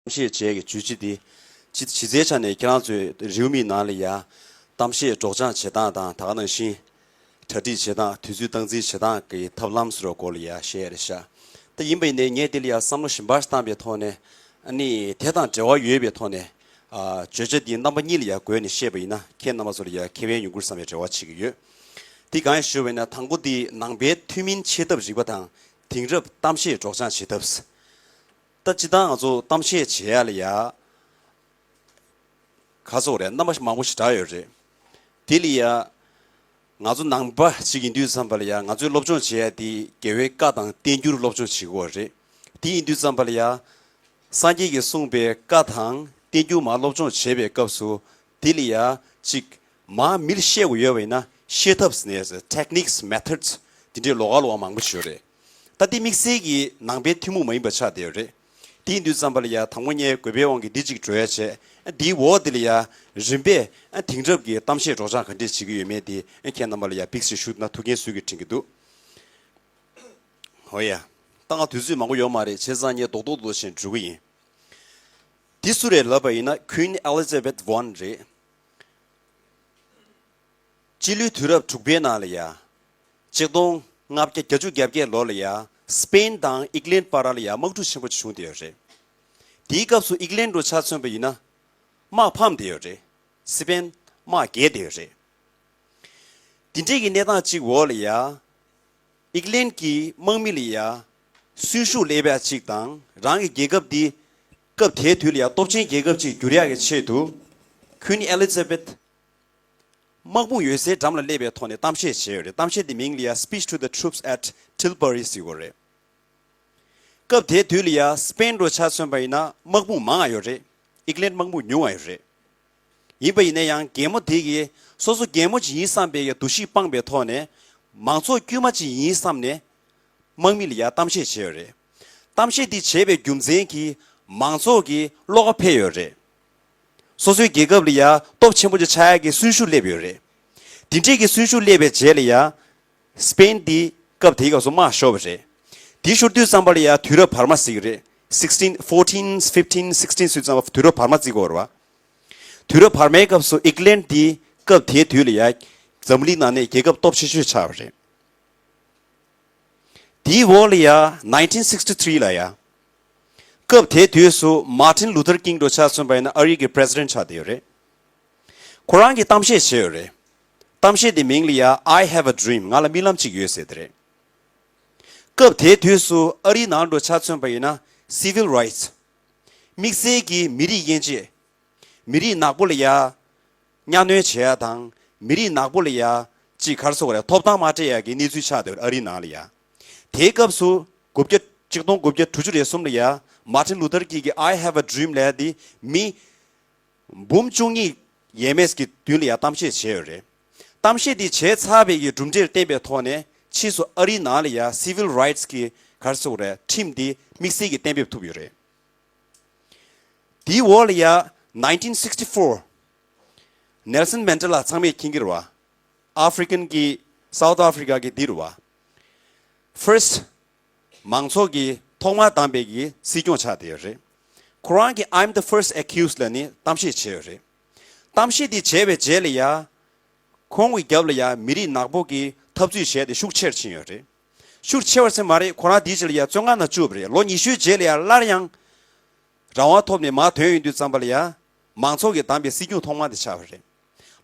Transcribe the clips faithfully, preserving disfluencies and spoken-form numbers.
གཏམ་བཤད་བྱས་ཀྱི་བརྗོད་གཞི་འདི་སྤྱི་སྤྱི་ཚའི་ཆ་ནས་ཁྱེད་རང་ཚོའི་རེའུ་མིག་ནང་ལ་ཡ་གཏམ་བཤད་སྒྲོག་སྦྱང་བྱེད་སྟངས་དང་ད་ག་ནང་བཞིན་གྲ་སྒྲིག་བྱེད་སྟངས། དུས་ཚོད་སྟངས་འཛིན་བྱེད་སྟངས་ཀྱི་ཐབས་ལམ་ཟེར་བའི་སྐོར་ལ་ཡ་བཤད་ཡ་རེད་ཤག་ད་ཡིན་པ་ཡིན་ནའི་ངས་འདི་ལ་ཡ་བསམ་བློ་ཞིབ་པ་བཏང་པའི་ཐོག་ནས། ཨ་ནི་དེ་དང་འབྲེལ་བ་ཡོད་པའི་ཐོག་ནས་ཨ་བརྗོད་བྱ་འདི་རྣམ་པ་གཉིས་ལ་ཡ་བགོས་ནས་བཤད་པ་ཡིན་ན་ཁྱེད་རྣམ་པ་ཚོ་ལ་ཡ་ཁེ་ཕན་ཡོང་གི་རེད་བསམ་པའི་རེ་བ་བྱེད་ཀྱི་ཡོད། འདི་གང་ཡིན་ཞུས་པ་ཡིན་ན་དང་པོ་འདི་ནང་པའི་ཐུན་མིན་འཆད་ཐབས་རིག་པ་དང་དེང་རབས་གཏམ་བཤད་སྒྲོག་སྦྱང་བྱེད་ཐབས། ད་སྤྱིར་བཏང་ང་ཚོ་གཏམ་བཤད་བྱེད་ཡ་ལ་ཡ། ག་ཟེར་དགོས་རེད། རྣམ་པ་མང་པོ་ཞིག་འདྲ་ཡོད་རེད། དེ་ལ་ཡ། ང་ཚོ་ནང་པ་ཞིག་ཡིན་དུས་ཙམ་པ་ལ་ཡ་ང་ཚོའི་སློབ་སྦྱོང་བྱེད་ཡ་དེ་རྒྱལ་བའི་བཀའ་དང་བསྟན་འགྱུར་སློབ་སྦྱོང་བྱེད་དགོས་རེད། དེ་ཡིན་དུས་ཙམ་པ་ལ་ཡ། སངས་རྒྱས་ཀྱིས་གསུངས་པའི་བཀའ་དང་བསྟན་འགྱུར་མར་སློབ་སྦྱོང་བྱེད་པའི་སྐབས་སུ་དེ་ལ་ཡ་ཅིག་མར་མི་ལ་བཤད་དགོས་ཡོད་པ་ཡིན་ན་བཤད་ཐབས་ཟེར་ནས་techniques, methods དེ་འདྲའི་ལོགས་ཀ་ལོགས་ཀ་མང་པོ་ཞིག་ཡོད་རེད། ད་འདི་དམིགས་བསལ་གྱི་ནང་པའི་ཐུན་མོང་མ་ཡིན་པ་ཆགས་བསྡད་ཡོད་རེད། དེ་ཡིན་དུས་ཙམ་པ་ལ་ཡ་དང་པོ་ངས་དགོས་པའི་དབང་གིས་འདི་གཅིག་སྒྲོག་ཡ་བྱས། འདིའི་འོག་འདི་ལ་ཡ་རིམ་པས་དེང་རབས་ཀྱི་གཏམ་བཤད་སྒྲོག་སྦྱང་ག་འདྲས་བྱེད་ཀྱི་ཡོད་མེད་དེ་ཁྱེད་རྣམ་པ་ལ་ཡ་ཕིགས་ཞིག་ཞུ་ན་ཐུགས་འགན་སུས་ཀྱིས་དྲན་གྱི་འདུག་ཧོ་ཡ། ད་ང་དུས་ཚོད་མང་པོ་ཡོད་མ་རེད། བྱས་ཙང་ངས་རྡོག་རྡོག་རྡོག་བཞིན་འགྲོ་གི་ཡིན། འདི་སུ་རེད་ལབ་པ་ཡིན་ན་Queen Elizabeth one རེད། སྤྱི་ལོའི་དུས་རབས་དྲུག་པའི་ནང་ལ་ཡ། ཆིག་སྟོང་ལྔ་བརྒྱ་བརྒྱད་ཅུ་གྱ་བརྒྱད་ལོ་ལ་ཡ། སི་པེན་དང་ཨིག་ལན་བར་ལ་ཡ་དམག་འཁྲུག་ཆེན་པོ་ཅིག་བྱུང་བསྡད་ཡོད་རེད། དེའི་སྐབས་སུ་ཨིག་ལན་རུ་ཆ་མཚོན་པ་ཡིན་ན། དམག་ཕམ་བསྡད་ཡོད་རེད། སི་པེན་དམག་རྒྱལ་བསྡད་ཡོད་རེད། དེ་འདྲའི་གི་གནས་སྟངས་ཅིག་འོག་ལ་ཡ། ཨིག་ལན་གྱི་དམག་མི་ལ་ཡ། གསོན་ཤུགས་སླེབས་ཡ་ཅིག་དང་རང་གི་རྒྱལ་ཁབ་འདི། སྐབས་དེའི་དུས་ལ་ཡ་སྟོབས་ཆེན་རྒྱལ་ཁབ་ཅིག་འགྱུར་ཡ་གི་ཆེད་དུ། Queen Elizabeth དམག་དཔུང་ཡོད་སའི་འགྲམ་ལ་སླེབས་པའི་ཐོག་ནས་གཏམ་བཤད་བྱས་ཡོད་རེད། གཏམ་བཤད་དེ་མིང་ལ་ཡ་Speech to the Troops at Tilbury ཟེར་གྱི་ཡོད་རེད། སྐབས་དེའི་དུས་ལ་ཡ་སི་པེན་རུ་ཆ་མཚོན་པ་ཡིན་ན་དམག་དཔུང་མང་ང་ཡོད་རེད། ཨིག་ལན་དམག་དཔུང་ཉུང་ང་ཡོད་རེད། ཡིན་པ་ཡིན་ན་ཡང་རྒན་མོ་དེ་གིས་སོ་སོ་རྒན་མོ་ཅིག་ཡིན་བསམ་པའི་གི་འདུ་ཤེས་སྤངས་པའི་ཐོག་ནས་མང་ཚོགས་དཀྱུས་མ་ཅིག་ཡིན་བསམ་ནས། དམག་མི་ལ་ཡ་གཏམ་བཤད་བྱས་ཡོད་རེད། གཏམ་བཤད་འདི་བྱས་པའི་རྒྱུ་མཚན་གྱིས་མང་ཚོགས་ཀྱི་བློ་ཁ་འཕེལ་ཡོད་རེད། སོ་སོའི་རྒྱལ་ཁབ་ལ་ཡ་སྟོབས་ཆེན་པོ་ཅིག་ཆགས་ཡ་གི་གསོན་ཤུགས་སླེབས་ཡོད་རེད། དེ་འདྲས་ཀྱི་གསོན་ཤུགས་སླེབས་པའི་རྗེས་ལ་ཡ། སི་པེན་འདི་སྐབས་དེའི་སྐབས་སུ་དམག་ཤོར་བ་རེད། དེ་ཤོར་དུས་ཙམ་པ་ལ་ཡ་དུས་རབས་བར་མ་ཟེར་གྱི་རེད། sixteen, fourteen, fifteen, sixteen ཟེར་དུས་ཙམ་པ་དུས་རབས་བར་མ་བརྩི་དགོས་རེད་བ། དུས་རབས་བར་མའི་སྐབས་སུ་ཨིག་ལན་འདི་སྐབས་དེའི་དུས་ལ་ཡ། འཛམ་གླིང་ནང་ནས་རྒྱལ་ཁབ་སྟོབས་ཆེ་ཤོས་ཆགས་པ་རེད། དེའི་འོག་ལ་ཡ་nineteen sixty three ལ་ཡ། སྐབས་དེའི་དུས་སུ་Martin Luther King རུ་ཆ་མཚོན་པ་ཡིན་ན་ཨ་རིའི་གི་པི་རེ་སི་ཌེན་ཊི་ཆགས་བསྡད་ཡོད་རེད། ཁོ་རང་གིས་གཏམ་བཤད་བྱས་ཡོད་རེད། གཏམ་བཤད་དེ་མིང་ལ་ཡ་I have a dream ང་ལ་རྨི་ལམ་གཅིག་ཡོད་ཟེར་དེ་རེད། སྐབས་དེའི་དུས་སུ་ཨ་རིའི་ནང་རུ་ཆ་མཚོན་པ་ཡིན་ན་civil rights དམིགས་བསལ་གྱི་མི་རིགས་དབྱེ་འབྱེད། མི་རིགས་ནག་པོ་ལ་ཡ། གཉའ་གནོན་བྱེད་ཡ་དང་མི་རིགས་ནག་པོ་ལ་ཡ། ཅིག་ག་རེ་ཟེར་དགོས་རེད། ཐོབ་ཐང་མ་སྤྲད་ཡ་གི་གནས་ཚུལ་ཆགས་བསྡད་ཡོད་རེད་ཨ་རིའི་ནང་ལ་ཡ། དེའི་སྐབས་སུ་དགུ་བརྒྱ་ཆིག་སྟོང་དགུ་བརྒྱ་དྲུག་ཅུ་རེ་གསུམ་ལ་ཡ་Martin Luther King གི་I have a dream ལབ་ཡ་དེ་མི་འབུམ་བཅུ་གཉིས་ཡས་མས་ཀྱི་མདུན་ལ་ཡ་གཏམ་བཤད་བྱས་ཡོད་རེད། གཏམ་བཤད་དེ་བྱས་ཚར་བའི་གི་གྲུབ་འབྲས་ལ་བརྟེན་པའི་ཐོག་ནས་ཕྱིས་སུ་ཨ་རིའི་ནང་ལ་ཡ་civil rights གི་ག་རེ་ཟེར་དགོས་རེད། ཁྲིམས་དེ་དམིགས་བསལ་གྱི་གཏན་འབེབས་ཐུབ་ཡོད་རེད། དེའི་འོག་ལ་ཡ་nineteen sixty four Nelson Mandela ཚང་མས་མཁྱེན་གྱི་རེད་བ། ཨ་ཧྥི་རི་ཀན་གྱི་South Africa གི་འདི་རེད་བ། First མང་ཚོགས་ཀྱིས་ཐོག་མར་བདམས་པའི་གི་སྲིད་སྐྱོང་ཆགས་བསྡད་ཡོད་རེད། ཁོ་རང་གིས་I'm the first accused ལབ་ནས་གཏམ་བཤད་བྱས་ཡོད་རེད། གཏམ་བཤད་འདི་བྱས་པའི་རྗེས་ལ་ཡ། ཁོང་གི་རྒྱབ་ལ་ཡ་མི་རིགས་ནག་པོ་གི་འཐབ་རྩོད་བྱས་ཏེ་ཤུགས་ཆེར་ཕྱིན་ཡོད་རེད། ཤུགས་ཆེ་བ་ཙམ་མ་རེད། ཁོ་རང་དེའི་རྗེས་ལ་ཡ་བཙོན་ཁང་ནང་བཅུག་པ་རེད། ལོ་ཉི་ཤུའི་རྗེས་ལ་ཡ་སླར་ཡང་རང་དབང་ཐོབ་ནས་མར་ཐོན་ཡོང་དུས་ཙམ་པ་ལ་ཡ། མང་ཚོགས་ཀྱིས་བདམས་པའི་སྲིད་སྐྱོང་ཐོག་མ་དེ་ཆགས་པ་རེད།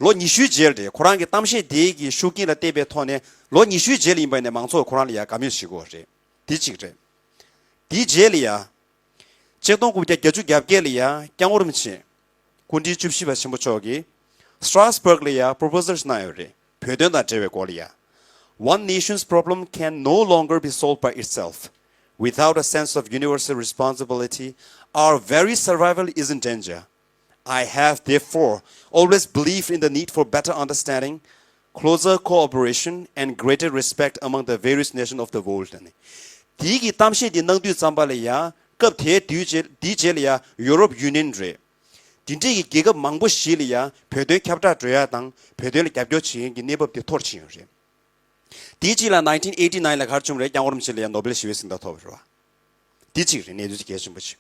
ལོ་ཉི་ཤུའི་རྗེས་ལ་རེད། ཁོ་རང་གི་གཏམ་བཤད་དེའི་གི་ཤུགས་རྐྱེན་ལ་བརྟེན་པའི་ཐོག་ནས་ལོ་ཉི་ཤུའི་རྗེས་ལ་ཡིན་པ་ནས་མང་ཚོགས་ཁོ་རང་ལ་ཡ་དགའ་མོས་བྱེད་དགོས་པ་རེད། དེ་གཅིག་རེད། དེའི་རྗེས་ལ་ཡ། ཆིག་སྟོང་དགུ་བརྒྱ་བརྒྱད་ཅུ་གྱ་བརྒྱད་ལ་ཡ་སྐྱབས་མགོན་རིན་པོ་ཆེ། སྐུ་ཕྲེང་བཅུ་བཞི་པ་ཆེན་པོ་མཆོག་གིས་Strasbourg ལ་ཡ་པོ་རོ་པོ་སལ་གནང་ཡོད་རེད། བོད་དོན་དང་འབྲེལ་བའི་སྐོར་ལ་ཡ། One nation's problem can no longer be solved by itself. Without a sense of universal responsibility, our very survival is in danger. I have, therefore, always believed in the need for better understanding, closer cooperation, and greater respect among the various nations of the world. དེའི་གི་གཏམ་བཤད་འདི་གནང་དུས་ཙམ་པ་ལ་ཡ། སྐབས་དེའི་དུས་རྗེས་དེའི་རྗེས་ལ་ཡ་Europe Union རེད། འདི་འདྲས་ཀྱི་རྒྱལ་ཁབ་མང་པོ་ཞིག་ལ་ཡ་བོད་དོན་ཁྱབ་བསྒྲགས་འགྲོ་ཡ་དང་བོད་དོན་ལ་རྒྱབ་སྐྱོར་བྱེད་མཁན་གྱི་གནས་བབ་དེ་འཐོར་ཕྱིན་ཡོད་རེད། དེའི་རྗེས་ལ་nineteen eighty nine ལ་ག་རེ་བྱུང་རེད། སྐྱབས་མགོན་རིན་པོ་ཆེ་ལ་ཡ་ནོ་བེལ་ཞི་བའི་གཟེངས་རྟགས་ཐོབ་པ་རེད་བ། འདི་གཅིག་རེད། གནས་ཚུལ་གལ་ཆེན་པོ་ཅིག་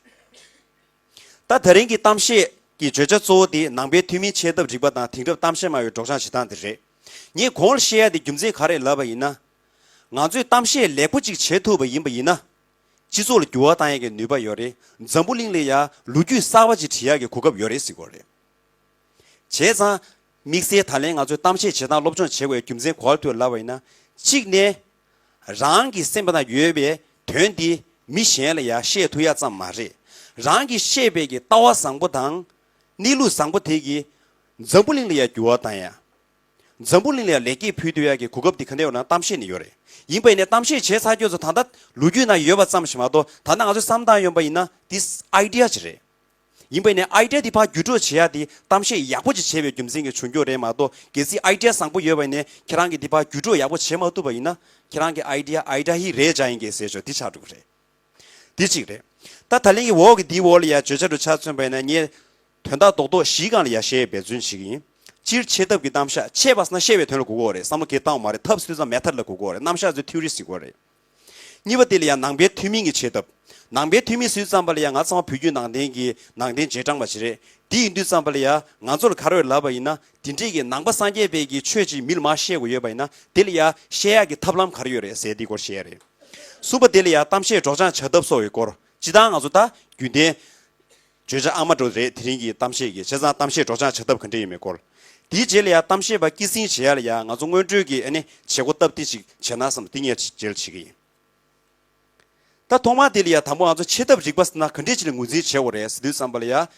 ད་ད་རིང་གི་གཏམ་བཤད་ཀྱི་བརྗོད་བྱ་གཙོ་བོ་དེ་ནང་པའི་ཐུན་མིན་འཆད་ཐབས་རིག་པ་དང་དེང་རབས་གཏམ་བཤད་སྨྲ་བའི་སྒྲོག་སྦྱང་བྱེད་སྟངས་དེ་རེད། ངས་གོང་ལ་བཤད་ཡ་དེ་རྒྱུ་མཚན་ག་རེ་ལབ་པ་ཡིན་ན། ང་ཚོས་གཏམ་བཤད་ལེགས་པོ་ཅིག་བྱེད་ཐུབ་པ་ཡིན་པ་ཡིན་ན། སྤྱི་ཚོགས་ལ་འགྱུར་བ་བཏང་ཡ་གི་ནུས་པ་ཡོད་རེད། འཛམ་བུ་གླིང་ལ་ཡ་ལོ་རྒྱུས་གསར་པ་ཅིག་བྲིས་ཡ་གི་གོ་སྐབས་ཡོད་རེད་ཟེར་གོ་རེད། བྱས་ཙང་། དམིགས་བསལ་ད་ལན་ང་ཚོས་གཏམ་བཤད་བྱེད་སྟངས་སློབ་སྦྱོང་བྱེད་དགོས་པའི་རྒྱུ་མཚན་ག་རེ་ཐུག་ལབ་པ་ཡིན་ན། གཅིག་ནས། རང་གི་སེམས་པ་ན་ཡོད་པའི་དོན་དེ་མི་གཞན་ལ་ཡང་བཤད་ཐུབ་ཡ་ཙམ་མ་རེད། རང་གིས་བཤད་པའི་གི་ལྟ་བ་བཟང་པོ་དང་། གནས་ལུགས་བཟང་པོ་དེ་གིས་འཛམ་བུ་གླིང་ལ་ཡང་འགྱུར་བ་བཏང་ཡ། འཛམ་བུ་གླིང་ལ་ཡང་ལེགས་སྐྱེས་ཕུལ་ཐུབ་ཡ་གི་གོ་སྐབས་དེ་ག་འདྲ་ཡོད་ན་གཏམ་བཤད་ནས་ཡོད་རེད། ཡིན་པ་ཡིན་ནའི་གཏམ་བཤད་བྱས་ཚར་རྗེས་སུ་ད་ལྟ་ལོ་རྒྱུས་ནང་ཡོད་པ་ཙམ་ཞིག་མ་གཏོགས། ད་ལྟ་ང་ཚོས་བསམ་བཏང་ཡོང་པ་ཡིན་ན་དེ་ཨའི་ཌི་ཡ་ཅིག་རེད། ཡིན་པ་ཡིན་ནའི་ཨའི་ཌི་ཡ་དེ་ཕར་བརྒྱུད་སྒྲོག་བྱེད་ཡ་དེ་གཏམ་བཤད་ཡག་པོ་ཅིག་བྱས་པའི་རྒྱུ་མཚན་གྱིས་བྱུང་རྒྱུ་རེད་མ་གཏོགས། གལ་སྲིད་ཨའི་ཌི་ཡ་བཟང་པོ་ཡོད་པ་ཡིན་ནའི་ཁྱེད་རང་གིས་དེ་ཕར་བརྒྱུད་སྒྲོག་ཡག་པོ་བྱེད་མ་ཐུབ་པ་ཡིན་ན། ཁྱེད་རང་གི་ཨའི་ཌི་ཡ་ཨའི་ཌི་ཡ་ཧི་རེད་ཅག་ཡིན་གྱི་ཟེར་ཆོག་དེ་ཆགས་འགྲོ་གི་རེད། དེ་གཅིག་རེད། ད་ད་ལན་གྱི་འོག་གི་དེའི་འོག་ལ་ཡ་བརྗོད་བྱ་འདྲ་ཆ་མཚོན་པ་ཡིན་ན་ངས་དོན་དག་རྡོག་རྡོག་བཞིའི་སྒང་ལ་ཡ་བཤད་པའི་འབད་བརྩོན་བྱེད་ཀྱི་ཡིན། སྤྱིར་འཆད་ཐབས་ཀྱི་རྣམ་གཞག་འཆད་པ་ཟེར་ན་བཤད་པའི་དོན་ལ་གོ་དགོས་རེད། བསམ་བློ་གང་གཏོང་མ་རེད། ཐབས་ཟེར་དུས་ཙམ་མེ་ཐོཌ་ལ་གོ་དགོས་རེད། རྣམ་གཞག་ཟེར་ཐིའོ་རི་ཟེར་དགོས་རེད། གཉིས་པ་དེ་ལ་ཡང་ནང་པའི་ཐུན་མིན་གྱི་འཆད་ཐབས། ནང་པའི་ཐུན་མིན་ཟེར་དུས་ཙམ་པ་ལ་ཡང་ང་ཚང་མ་བོད་བརྒྱུད་ནང་བསྟན་གྱི་ནང་བསྟན་རྗེས་འབྲང་པ་ཞིག་རེད། དེ་ཡིན་དུས་ཙམ་པ་ལ་ཡང་ང་ཚོ་ལ་ག་རེ་ཡོད་ལབ་པ་ཡིན་ན། དེ་འདྲས་ཀྱི་ནང་པ་སངས་རྒྱས་པའི་གི་ཆོས་ཅིག་མི་ལ་མར་བཤད་དགོས་ཡོད་པ་ཡིན་ན། དེ་ལ་ཡང་བཤད་ཡག་གི་ཐབས་ལམ་ག་རེ་ཡོད་རེད་ཟེར་དེའི་སྐོར་བཤད་ཡ་རེད། གསུམ་པ་དེ་ལ་ཡང་གཏམ་བཤད་སྒྲོག་སྦྱང་བྱ་ཐབས་སོགས་ཀྱི་སྐོར། སྤྱིར་བཏང་ང་ཚོ་ད་རྒྱུན་ལྡན་བརྗོད་བྱ་ཨ་མ་འདྲ་རེད། དེ་རིང་གི་གཏམ་བཤད་ཀྱི། བྱས་ཙང་གཏམ་བཤད་སྒྲོག་སྦྱང་བྱ་ཐབས་ག་འདྲ་ཡིན་མིན་སྐོར། དེའི་རྗེས་ལ་ཡང་གཏམ་བཤད་པ་སྐྱེད་སྲིང་བྱེད་ཡ་ལ་ཡང་ང་ཚོ་སྔོན་འགྲོའི་གི་ཨ་ནི་བྱེད་སྒོ་སྟབས་བདེ་ཅིག་བྱེད་ན་བསམ། དེ་ངས་རྗེས་ལ་བྱེད་ཀྱི་ཡིན། ད་ཐོག་མར་དེ་ལ་ཡང་དང་པོ་ང་ཚོ་འཆད་ཐབས་རིག་པ་ཟེར་ན་ག་འདྲས་ཅིག་ལ་ངོས་འཛིན་བྱེད་དགོས་རེད་ཟེར་དུས་ཙམ་པ་ལ་ཡང་།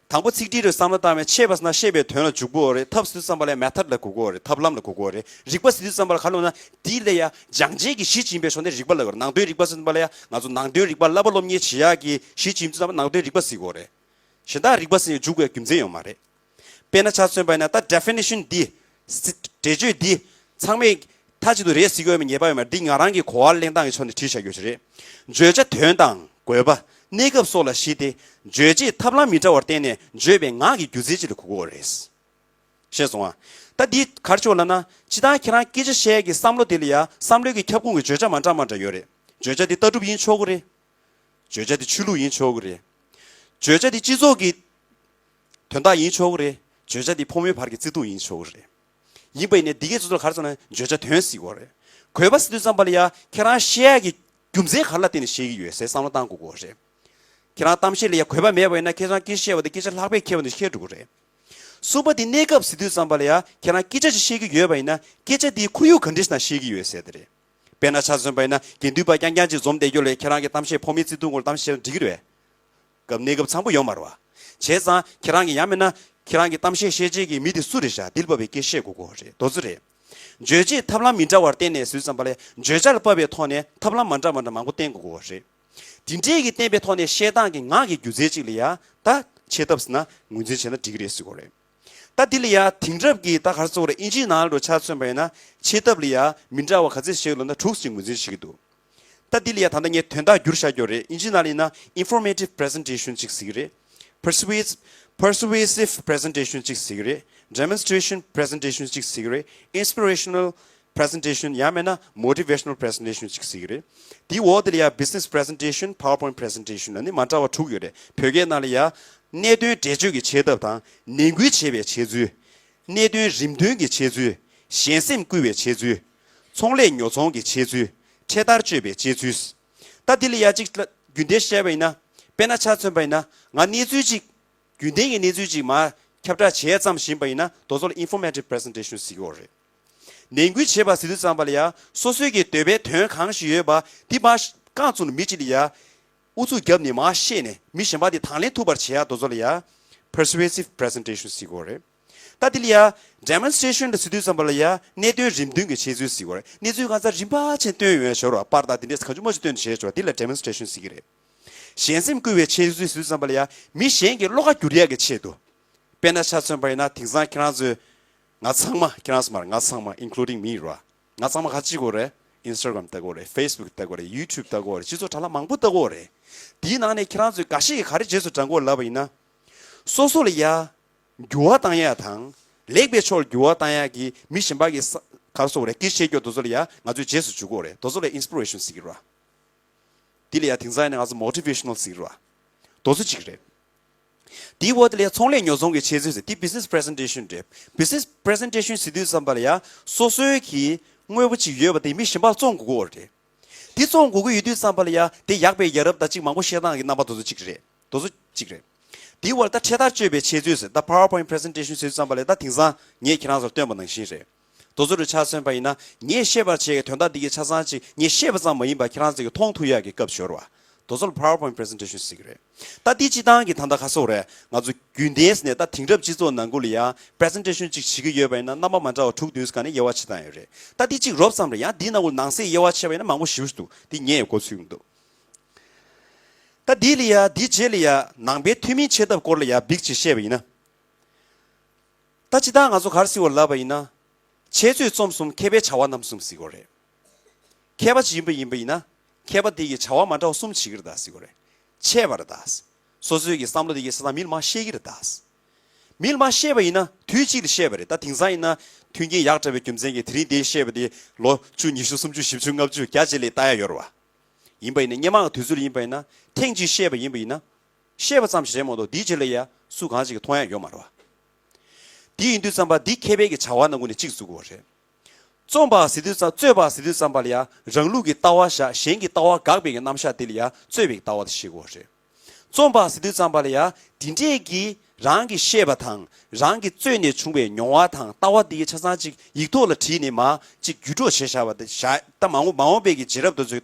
དང་པོ་ཚིག་འགྲེལ་རུ་བསམ་བློ་བཏང་བའི་འཆད་པ་ཟེར་ན་བཤད་པའི་དོན་ལ་འཇུག་དགོས་རེད། ཐབས་ཟེར་དུས་ཙམ་པ་ལ་ཡང་མེ་ཐོཌ་ལ་གོ་དགོས་རེད། ཐབས་ལམ་ལ་གོ་དགོས་རེད། རིག་པ་ཟེར་དུས་ཙམ་པ་ལ་ག་རེ་ལབ་ན། དེ་ལ་ཡང་སྦྱང་བྱེད་ཀྱི་གཞི་ཅིག་ཡིན་པའི་ཕྱོགས་ནས་རིག་པ་ལབ་དགོས་རེད། ནང་དོན་རིག་པ་ཟེར་དུས་ཙམ་པ་ལ་ཡང་ང་ཚོ་ནང་དོན་རིག་པ་བསླབ་པ་སློབ་གཉེར་བྱེད་ཡག་གི་གཞི་ཅིག་ཡིན་དུས་ཙམ་པ་ནང་དོན་རིག་པ་ཟེར་དགོས་རེད། གཞན་དག་རིག་པ་ཟེར་ནས་འཇུག་དགོས་རྒྱུ་མཚན་ཡོད་མ་རེད། དཔེར་ན་ཆ་མཚོན་པ་ཡིན་ན་ད་definition་འདི། འགྲེལ་བརྗོད་འདི། ཚང་མས་མཐའ་གཅིག་ཏུ་རེད་ཟེར་གྱི་ཡོད་མེད་ངེས་པ་ཡོད་མ་རེད། འདི་ང་རང་གི་གོ་བ་ལེན་སྟངས་ཀྱི་ཕྱོགས་ནས་བྲིས་བཞག་རྒྱུ་ཞིག་རེད། བརྗོད་བྱ་དོན་དང་དགོས་པ། གནས་སྐབས་སོགས་ལ་གཞིགས་ཏེ། རྗོད་བྱེད་ཐབས་ལམ་མི་འདྲ་བར་བརྟེན་ནས་བརྗོད་པའི་ངག་གི་སྒྱུ་རྩལ་ཅིག་ལ་གོ་དགོས་རེད། ཤེས་སོང་ཨ། ད་འདི་ག་རེ་ཆོག་ལབ་ན། སྤྱིར་བཏང་ཁྱེད་རང་སྐད་ཆ་བཤད་ཡག་གི་བསམ་བློ་དེ་ལ་ཡང་བསམ་བློའི་གི་ཁྱབ་ཁོངས་ཀྱི་བརྗོད་བྱ་མ་འདྲ་མ་འདྲ་ཡོད་རེད། བརྗོད་བྱ་དེ་ལྟ་གྲུབ་ཡིན་ཆོག་གི་རེད། བརྗོད་བྱ་དེ་ཆོས་ལུགས་ཡིན་ཆོག་གི་རེད། བརྗོད་བྱ་དེ་སྤྱི་ཚོགས་ཀྱི་དོན་དག་ཡིན་ཆོག་གི་རེད། བརྗོད་བྱ་དེ་ཕོ་མོའི་བར་གྱི་བརྩེ་དུང་ཡིན་ཆོག་གི་རེད། ཡིན་པ་ཡིན་ནའི་འདི་གའི་ཚོ་ཚོ་ལ་ག་རེ་ཟེར་ན་བརྗོད་བྱ་དོན་ཟེར་གྱི་ཡོད་རེད། དགོས་པ་ཟེར་དུས་ཙམ་པ་ལ་ཡ་ཁྱེད་རང་བཤད་ཡག་གི་རྒྱུ་མཚན་ག་རེ་ལ་བརྟེན་ནས་བཤད་ཀྱི་ཡོད་ཟེར་བསམ་བློ་བཏང་དགོས་ཀྱི་ཡོད་རེད། ཁྱེད་རང་གཏམ་བཤད་ལ་ཡ་དགོས་པ་མེད་པ་ཡིན་ན་ཁྱེད་རང་སྐད་ཆ་བཤད་པ་དེ་སྐད་ཆ་ལྷག་པའི་ཁྱད་པར་དེ་ཤེས་འགྲོ་གི་རེད། གསུམ་པ་དེ་གནས་སྐབས་ཟེར་དུས་ཙམ་པ་ལ་ཡ་ཁྱེད་རང་སྐད་ཆ་ཅིག་བཤད་ཀྱི་ཡོད་པ་ཡིན་ན་སྐད་ཆ་དེའི་ཁོར་ཡུག་ག་འདྲ་ཞིག་ནང་བཤད་ཀྱི་ཡོད་ཟེར་དེ་རེད། དཔེར་ན་ཆ་མཚོན་པ་ཡིན་ན་དགེ་འདུན་པ་རྐྱང་རྐྱང་ཅིག་འཛོམས་བསྡད་རྒྱུ་ལས་ཁྱེད་རང་གི་གཏམ་བཤད་ཕོ་མོའི་བརྩེ་དུང་སྐོར་གཏམ་བཤད་ན་འགྲིག་གི་རེད། སྐབས་གནས་སྐབས་འཚམ་པོ་ཡོད་མ་རེད་བ། བྱས་ཙང་ཁྱེད་རང་གི་ཡང་མིན་ན་ཁྱེད་རང་གི་གཏམ་བཤད་བཤད་བྱེད་ཀྱི་མི་དེ་སུ་རེད་ཤག་དེ་ལ་བབས་པའི་སྐད་བཤད་དགོས་ཀྱི་རེད། དེ་ཚོ་རེད། རྗོད་བྱེད་ཐབས་ལམ་མི་འདྲ་བར་བརྟེན་ནས་ཟེར་དུས་ཙམ་པ་ལ་བརྗོད་བྱ་ལ་བབས་པའི་ཐོག་ནས་ཐབས་ལམ་མ་འདྲ་མ་འདྲ་མང་པོ་བསྟེན་དགོས་ཀྱི་རེད། དེ་འདྲས་ཀྱི་བསྟེན་པའི་ཐོག་ནས་བཤད་སྟངས་ཀྱི་ངག་གི་སྒྱུ་རྩལ་ཅིག་ལ་ཡ་ད་འཆད་ཐབས་ཟེར་ན་ངོས་འཛིན་བྱས་ན་འགྲིག་གི་རེད་ཟེར་གྱི་ཡོད་རེད། ད་འདི་ལ་ཡ་དེང་རབས་ཀྱི་ད་ག་རེ་ཟེར་དགོས་རེད། ཨིན་ཇིའི་ནང་ལ་ཆ་མཚོན་པ་ཡིན་ན་འཆད་ཐབས་ལ་ཡ་མི་འདྲ་བ་ག་ཚད་ཞིག་ཡོད་ལབ་ན་དྲུག་ཅིག་ངོས་འཛིན་བྱེད་ཀྱི་འདུག་ད་འདི་ལ་ཡ་ད་ལྟ་ངས་དོན་དག་བསྒྱུར་བཞག་རྒྱུ་རེད། ཨིན་ཇིའི་ནང་ལ་ཡིན་ན་informative presentation་ཅིག་ཟེར་གྱི་རེད། persuasive persuasive presentation་ཅིག་ཟེར་གྱི་རེད། demonstration presentation་ཅིག་ཟེར་གྱི་རེད། inspirational presentation་ཡང་མིན་ན་motivational presentation་ཅིག་ཟེར་གྱི་རེད། དེའི་འོག་དེ་ལ་ཡ་business presentation, PowerPoint presentation་ལ་ནི་མ་འདྲ་བ་དྲུག་ཡོད་རེད། བོད་སྐད་ནང་ལ་ཡ་གནད་དོན་འགྲེལ་བརྗོད་ཀྱི་འཆད་ཐབས་དང་ནན་སྐུལ་བྱེད་པའི་འཆད་ཚུལ། གནད་དོན་རིམ་མཐུན་གྱི་འཆད་ཚུལ། གཞན་སེམས་བསྐུལ་བའི་འཆད་ཚུལ། ཚོང་ལས་ཉོ་ཚོང་གི་འཆད་ཚུལ། འཕྲེད་དར་གཅོད་པའི་འཆད་ཚུལ། ད་འདི་ལ་ཡ་གཅིག་རྒྱུན་ལྡན་བཤད་པ་ཡིན་ན། དཔེར་ན་ཆ་མཚོན་པ་ཡིན་ན་ང་གནས་ཚུལ་གཅིག་རྒྱུན་ལྡན་གྱི་གནས་ཚུལ་གཅིག་མར་ཁྱབ་བསྒྲགས་བྱས་ཙམ་ཞིག་ཡིན་པ་ཡིན་ན་དེ་ཚོ་ལ་informative presentation་ཟེར་གྱི་ཡོད་རེད། ནན་སྐུལ་བྱེད་པ་ཟེར་དུས་ཙམ་པ་ལ་ཡ་སོ་སོའི་གི་འདོད་པའི་དོན་གང་ཞིག་ཡོད་པ་འདི་མར་རྐང་བཙུགས་ནས་མི་གཅིག་ལ་ཡ་ཨུ་ཚུགས་བརྒྱབ་ནས་མར་བཤད་ནས་མི་གཞན་པ་དེ་དང་ལེན་ཐུབ་པར་བྱེད་ཡ་དེ་ཚོ་ལ་ཡ་persuasive presentation་ཟེར་གྱི་ཡོད་རེད། ད་འདི་ལ་ཡ་demonstration་ལ་ཟེར་དུས་ཙམ་པ་ལ་ཡ་གནད་དོན་རིམ་བསྟུན་གྱི་འཆད་ཚུལ་ཟེར་གྱི་ཡོད་རེད། གནས་ཚུལ་གང་ཚང་རིམ་པ་བྱས་སྟོན་ཡོང་ཡ་ཞོར་བ་པར་དང་དེ་འདྲས་གང་བྱུང་མང་བྱུང་སྟོན་བྱས་ཆོག་འདི་ལ་demonstration་ཟེར་གྱི་རེད། གཞན་སེམས་བསྐུལ་བའི་འཆད་ཚུལ་ཟེར་དུས་ཙམ་པ་ལ་ཡ་མི་གཞན་གྱི་བློ་ཁ་བསྒྱུར་ཡ་གི་ཆེད་དུ། དཔེར་ན་ཆ་མཚོན་པ་ཡིན་ན་དེང་སང་ཁྱེད་རང་ཚོས་ང་ཚང་མ་ཁྱེད་རང་ཚོ་མ་རེད། ང་ཚང་མ་including me་རེད་བ། ང་ཚང་མ་ག་ཅི་དགོས་རེད། Instagram་ལྟ་དགོས་རེད། Facebook་ལྟ་དགོས་རེད། YouTube་ལྟ་དགོས་རེད། སྤྱི་ཚོགས་དྲ་ལམ་མང་པོ་ལྟ་དགོས་རེད། དེའི་ནང་ནས་ཁྱེད་རང་ཚོས་འགའ་ཤས་ཀྱིས་ག་རེ་རྗེས་སུ་འབྲང་གི་ཡོད་ལབ་པ་ཡིན་ན། སོ་སོ་ལ་ཡ་འགྱུར་བ་བཏང་ཡ་དང་ལེགས་པའི་ཕྱོགས་ལ་འགྱུར་བ་བཏང་ཡ་གི་མི་གཞན་པ་གི་ས་ག་རེ་ཟེར་དགོས་རེད། སྐད་ཆ་བཤད་རྒྱུ་དེ་ཚོ་ལ་ཡ་ང་ཚོས་རྗེས་སུ་འཇུག་གི་ཡོད་རེད། དེ་ཚོ་ལ་inspiration་ཟེར་གྱི་རེད་བ། དེ་ལ་ཡ་དེང་སང་ཡིན་ན་ང་ཚོ་motivational་ཟེར་གྱི་རེད་བ། དེ་ཚོ་གཅིག་རེད། དེའི་འོག་དེ་ལ་ཡ་ཚོང་ལས་ཉོ་ཚོང་གི་འཆད་ཚུལ་ཟེར། དེ་business presentation་རེད། business presentation་ཟེར་དུས་ཙམ་པ་ལ་ཡ་སོ་སོའི་གི་དངོས་པོ་ཅིག་ཡོད་པ་དེ་མི་གཞན་པར་བཙོང་དགོས་ཀྱི་ཡོད་རེད། དེ་བཙོང་དགོས་ཀྱི་ཡོད་དུས་ཙམ་པ་ལ་ཡ་དེ་ཡག་པའི་ཡ་རབས་དང་ཅིག་མང་པོ་བཤད་སྟངས་ཀྱི་རྣམ་པ་དེ་ཚོ་གཅིག་རེད། དེ་ཚོ་གཅིག་རེད། དེའི་འོག་ལ་ད་འཕྲེད་དར་གཅོད་པའི་འཆད་ཚུལ་ཟེར། ད་PowerPoint presentation་ཟེར་དུས་ཙམ་པ་ལ་ཡ་ད་དེང་སང་ངས་ཁྱེད་རང་ཚོར་སྟོན་པ་ནང་བཞིན་རེད། དེ་ཚོ་རུ་ཆ་མཚོན་པ་ཡིན་ན་ངས་བཤད་པར་བྱེད་ཀྱི་དོན་དག་འདི་གའི་ཆ་ཚང་ཅིག་ངས་བཤད་པ་ཙམ་མ་ཡིན་པར་ཁྱེད་རང་ཚོ་གིས་མཐོང་ཐུབ་ཡག་གི་སྐབས་ཤོར་བ། དེ་ཚོ་ལ་PowerPoint presentation་ཟེར་གྱི་རེད། ད་འདི་སྤྱི་བཏང་གི་ད་ལྟ་ག་སོག་རེད། ང་ཚོ་རྒྱུན་ལྡན་ནས་ད་དེང་རབས་སྤྱི་ཚོགས་ནང་ཁུལ་ལ་ཡང་presentation་ཅིག་བྱེད་ཀྱི་ཡོད་པ་ཡིན་ན་རྣམ་པ་མ་འདྲ་བ་དྲུག་བདུན་ཙམ་ནས་དབྱེ་བ་ཕྱེ་སྟངས་ཡོད་རེད། ད་འདི་གཅིག་རོབ་ཙམ་རེད། ཡང་འདིའི་ནང་ལ་ནང་གསེས་དབྱེ་བ་ཕྱེ་བ་ཡིན་ན་མང་པོ་ཞེ་པོ་ཞིག་འདུག་འདི་ངས་ཡང་མགོ་ཚོད་ཀྱི་མི་འདུག་ད་འདི་ལ་ཡ་འདི་རྗེས་ལ་ཡ་ནང་པའི་ཐུན་མིན་འཆད་ཐབས་སྐོར་ལ་ཡ་འབིག་ཅིག་བཤད་པ་ཡིན་ན། ད་སྤྱི་བཏང་ང་ཚོ་ག་རེ་ཟེར་བ་ལབ་པ་ཡིན་ན། འཆད་རྩོད་རྩོམ་གསུམ་མཁས་པའི་བྱ་བ་རྣམ་གསུམ་ཟེར་གྱི་རེད། མཁས་པ་ཅིག་ཡིན་པ་ཡིན་པ་ཡིན་ན། མཁས་པ་དེ་གིས་བྱ་བ་མ་འདྲ་བ་གསུམ་བྱེད་ཀྱི་རེད་ད་ཟེར་གྱི་རེད། འཆད་པ་རེད་ད། སོ་སོའི་གི་བསམ་བློ་དེ་གིས་ས་ཐག་མི་ལ་མར་བཤད་ཀྱི་རེད་ད། མི་ལ་མར་བཤད་པ་ཡིན་ན་དུས་གཅིག་ལ་བཤད་པ་རེད། ད་དེང་སང་ཡིན་ན་མཐུན་རྐྱེན་ཡག་དྲགས་པའི་རྒྱུ་མཚན་གྱིས་དེ་རིང་འདིར་བཤད་པ་དེ་ལོ་བཅུ་ཉི་ཤུ་སུམ་ཅུ་བཞི་བཅུ་ལྔ་བཅུ་བརྒྱ་ཅིག་ལ་ལྟ་ཡ་ཡོད་རེད་བ། ཡིན་པ་ཡིན་ན་སྔོན་མ་གི་དུས་ཚོད་ལ་ཡིན་པ་ཡིན་ན་ཐེངས་གཅིག་བཤད་པ་ཡིན་པ་ཡིན་ན། བཤད་པ་ཙམ་ཞིག་རེད་མ་གཏོགས་དེའི་རྗེས་ལ་ཡ་སུ་གང་ཞིག་གིས་མཐོང་ཡ་ཡོད་མ་རེད་བ། དེ་ཡིན་དུས་ཙམ་པ་འདི་མཁས་པའི་གི་བྱ་བ་ནང་ཁུལ་ནས་གཅིག་བཟོ་དགོས་པ་རེད། རྩོམ་པ་ཟེར་དུས་ཙམ་རྩོད་པ་ཟེར་དུས་ཙམ་པ་ལ་ཡ་རང་ལུགས་ཀྱི་ལྟ་བ་བཞག་གཞན་གྱི་ལྟ་བ་དགག་པའི་གི་རྣམ་གཞག་དེ་ལ་ཡ་རྩོད་པའི་ལྟ་བ་དེ་བཤད་དགོས་པ་རེད། རྩོམ་པ་ཟེར་དུས་ཙམ་པ་ལ་ཡ་དེ་འདྲས་ཀྱི་རང་གིས་བཤད་པ་དང་རང་གིས་རྩོད་ནས་བྱུང་བའི་མྱོང་བ་དང་ལྟ་བ་དེ་གའི་ཆ་ཚང་གཅིག་ཡིག་ཐོག་ལ་བྲིས་ནས་མར་གཅིག་བརྒྱུད་སྒྲོག་བྱས་བཞག་པ་དེ་བཞག་ད་མ་འོངས་མ་འོངས་པའི་གི་རྗེས་རབས་དེ་ཚོས་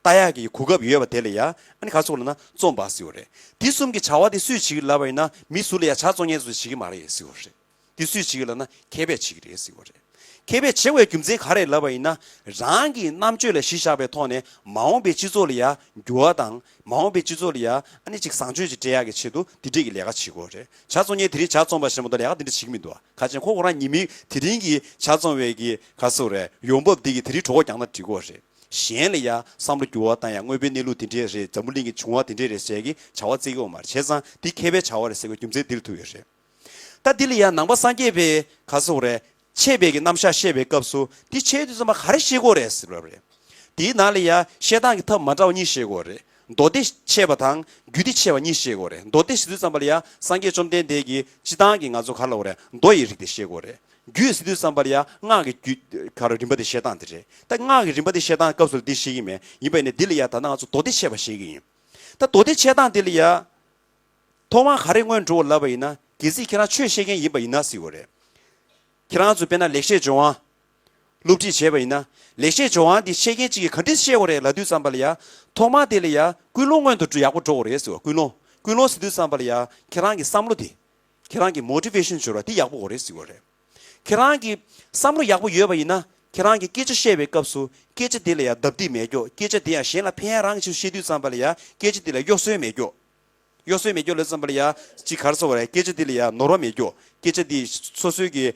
ལྟ་ཡག་གི་གོ་སྐབས་ཡོད་པ་དེ་ལ་ཡ་ཨ་ནི་ག་རེ་ཟེར་དགོས་ལབ་ན་རྩོམ་པ་ཟེར་བ་རེད། དེ་གསུམ་གྱི་བྱ་བ་དེ་སུས་བྱེད་ཀྱི་ལབ་པ་ཡིན་ན་མི་སུ་ལ་ཡ་ཇ་བཙོང་མཁན་ཚོས་བྱེད་ཀྱི་མ་རེད་ཟེར་བ་རེད། དེ་སུས་བྱེད་ཀྱི་ལབ་ན་མཁས་པས་བྱེད་ཀྱི་རེད་ཟེར་བ་རེད། མཁས་པས་བྱེད་དགོས་རྒྱུ་མཚན་ག་རེ་ལབ་པ་ཡིན་ན་རང་གི་རྣམ་དཔྱོད་ལ་གཞི་བཞག་པའི་ཐོག་ནས་མ་འོངས་པའི་སྤྱི་ཚོགས་ལ་ཡ་འགྱུར་བ་དང་མ་འོངས་པའི་སྤྱི་ཚོགས་ལ་ཡ་ཨ་ནི་ཅིག་བཟང་སྤྱོད་ཅིག་སྤྲད་ཡག་གི་ཆེད་དུ་དེ་འདྲས་ཀྱི་ལས་ཀ་བྱེད་དགོས་རེད། ཇ་བཙོང་མཁན་དེ་རིང་ཇ་བཙོང་པ་ཞིག་མ་གཏོགས་ལས་ཀ་དེ་འདྲ་བྱེད་ཀྱི་མི་འདུག་ཁ་ཅན་ཁོ་ཁོ་རང་ཉི་མའི་དེ་རིང་གི་ཇ་བཙོང་བའི་གི་ག་རེ་ཟེར་དགོས་རེད་ཡོང་འབབ་དེ་གི་དེ་རིང་གྲོད་ཁོག་རྒྱགས་ན་འགྲིག་གི་རེད། གཞན་ལ་ཡ་བསམ་བློ་འགྱུར་བ་བཏང་ཡ་དངོས་པོའི་གནས་ལུགས་དེ་འདྲས་རེད། འཛམ་བུ་གླིང་གི་བྱུང་བ་དེ་འདྲས་རེད་ཟེར་གི་བྱ་བ་བཙལ་གི་ཡོད་མ་རེད། བྱས་ཙང་འདི་མཁས་པའི་བྱ་བ་རེད་ཟེར་བའི་རྒྱུ་མཚན་འདིར་ཐུག་ཡོད་རེད། ད་འདི་ལ་ཡ་ནང་པ་སངས་རྒྱས་པའི་ག་རེ་ཟེར་དགོས་རེད་འཆད་པའི་གི་རྣམ་གཞག་བཤད་པའི་སྐབས་སུ་འདི་འཆད་དུས་ཙམ་པ་ག་རེ་བཤད་དགོས་རེད་ཟེར་བ་རེད། དེའི་ནང་ལ་ཡ་བཤད་སྟངས་ཀྱི་ཐབས་མ་འདྲ་བ་གཉིས་བཤད་དགོས་རེད། མདོ་སྡེ་འཆད་པ་དང་རྒྱུད་སྡེ་འཆད་པ་གཉིས་བཤད་དགོས་རེད། མདོ་སྡེ་ཟེར་དུས་ཙམ་པ་ལ་ཡ་སངས་རྒྱས་བཅོམ་ལྡན་འདས་ཀྱིས་སྤྱི་བཏང་གི་ང་ཚོ་ག་རེ་ལབ་དགོས་རེད་མདོ་ཡི་རིགས་དེ་བཤད་དགོས་རེད། རྒྱུད་ཟེར་དུས་ཙམ་པ་ལ་ཡ་སྔགས་ཀྱི་རྒྱུད་ག་རེ་རིམ་པ་དེ་བཤད་སྟངས་དེ་རེད། ད་སྔགས་ཀྱི་རིམ་པ་དེ་བཤད་སྟངས་སྐབས་སུ་ལ་འདི་བཤད་ཀྱི་མེད། ཡིན་པ་ཡིན་ན་འདི་ལ་ཡ་ད་ལྟ་ང་ཚོ་མདོ་སྡེ་འཆད་པ་བཤད་ཀྱི་ཡིན། ད་མདོ་སྡེ་འཆད་སྟངས་དེ་ལ་ཡ། ཐོག་མར་ག་རེ་སྔོན་འགྲོ་ལབ་པ་ཡིན་ན་གལ་སྲིད་ཁྱེད་རང་ཆོས་བཤད་མཁན་ཡིན་པ་ཡིན་ན་ཟེར་བ་རེད། ཁྱེད་རང་ཚོ་དཔེར་ན་ལེགས་བཤད་ལྗོན་དབང་སློབ་ཁྲིད་བྱས་པ་ཡིན་ན་ལེགས་བཤད་ལྗོན་དབང་འདི་བཤད་མཁན་གཅིག་གིས་ག་འདྲས་བཤད་དགོས་རེད་ལབ་དུས་ཙམ་པ་ལ་ཡ་ཐོག་མར་དེ་ལ་ཡ་ཀུན་སློང་སྔོན་དུ་འགྲོ་ཡག་པོ་འགྲོ་དགོས་རེད་ཟེར་བ། ཀུན་སློང་ཀུན་སློང་ཟེར་དུས་ཙམ་པ་ལ་ཡ་ཁྱེད་རང་གི་བསམ་བློ་དེ་ཁྱེད་རང་གི་མོ་ཊི་ཝེ་ཤན་འབྱོར་བ་དེ་ཡག་པོ་དགོས་རེད་ཟེར་བ་རེད། ཁྱེད་རང་གི་བསམ་བློ་ཡག་པོ་ཡོད་པ་ཡིན་ན་ཁྱེད་རང་གི་སྐད་ཆ་བཤད་པའི་སྐབས་སུ་སྐད་ཆ་དེ་ལ་ཡ་ལྡབ་ལྡིབ་མེད་ཀྱོག་སྐད་ཆ་དེ་ཡང་གཞན་ལ་ཕན་ཡག་རང་གི་ཆེད་དུ་བཤད་དུས་ཙམ་པ་ལ་ཡ་སྐད་ཆ་དེ་ལ་གཡོ་ཟོལ་མེད་ཀྱོག་གཡོ་ཟོལ་མེད་ཀྱོག་ལབ་ཙམ་པ་ལ་ཡ་ཅིག་ག་རེ་ཟེར་དགོས་རེད། སྐད་ཆ་དེ་ལ་ཡ་ནོར་བ་མེད་ཀྱོག་སྐད་ཆ་དེ་སོ་སོའི་གི་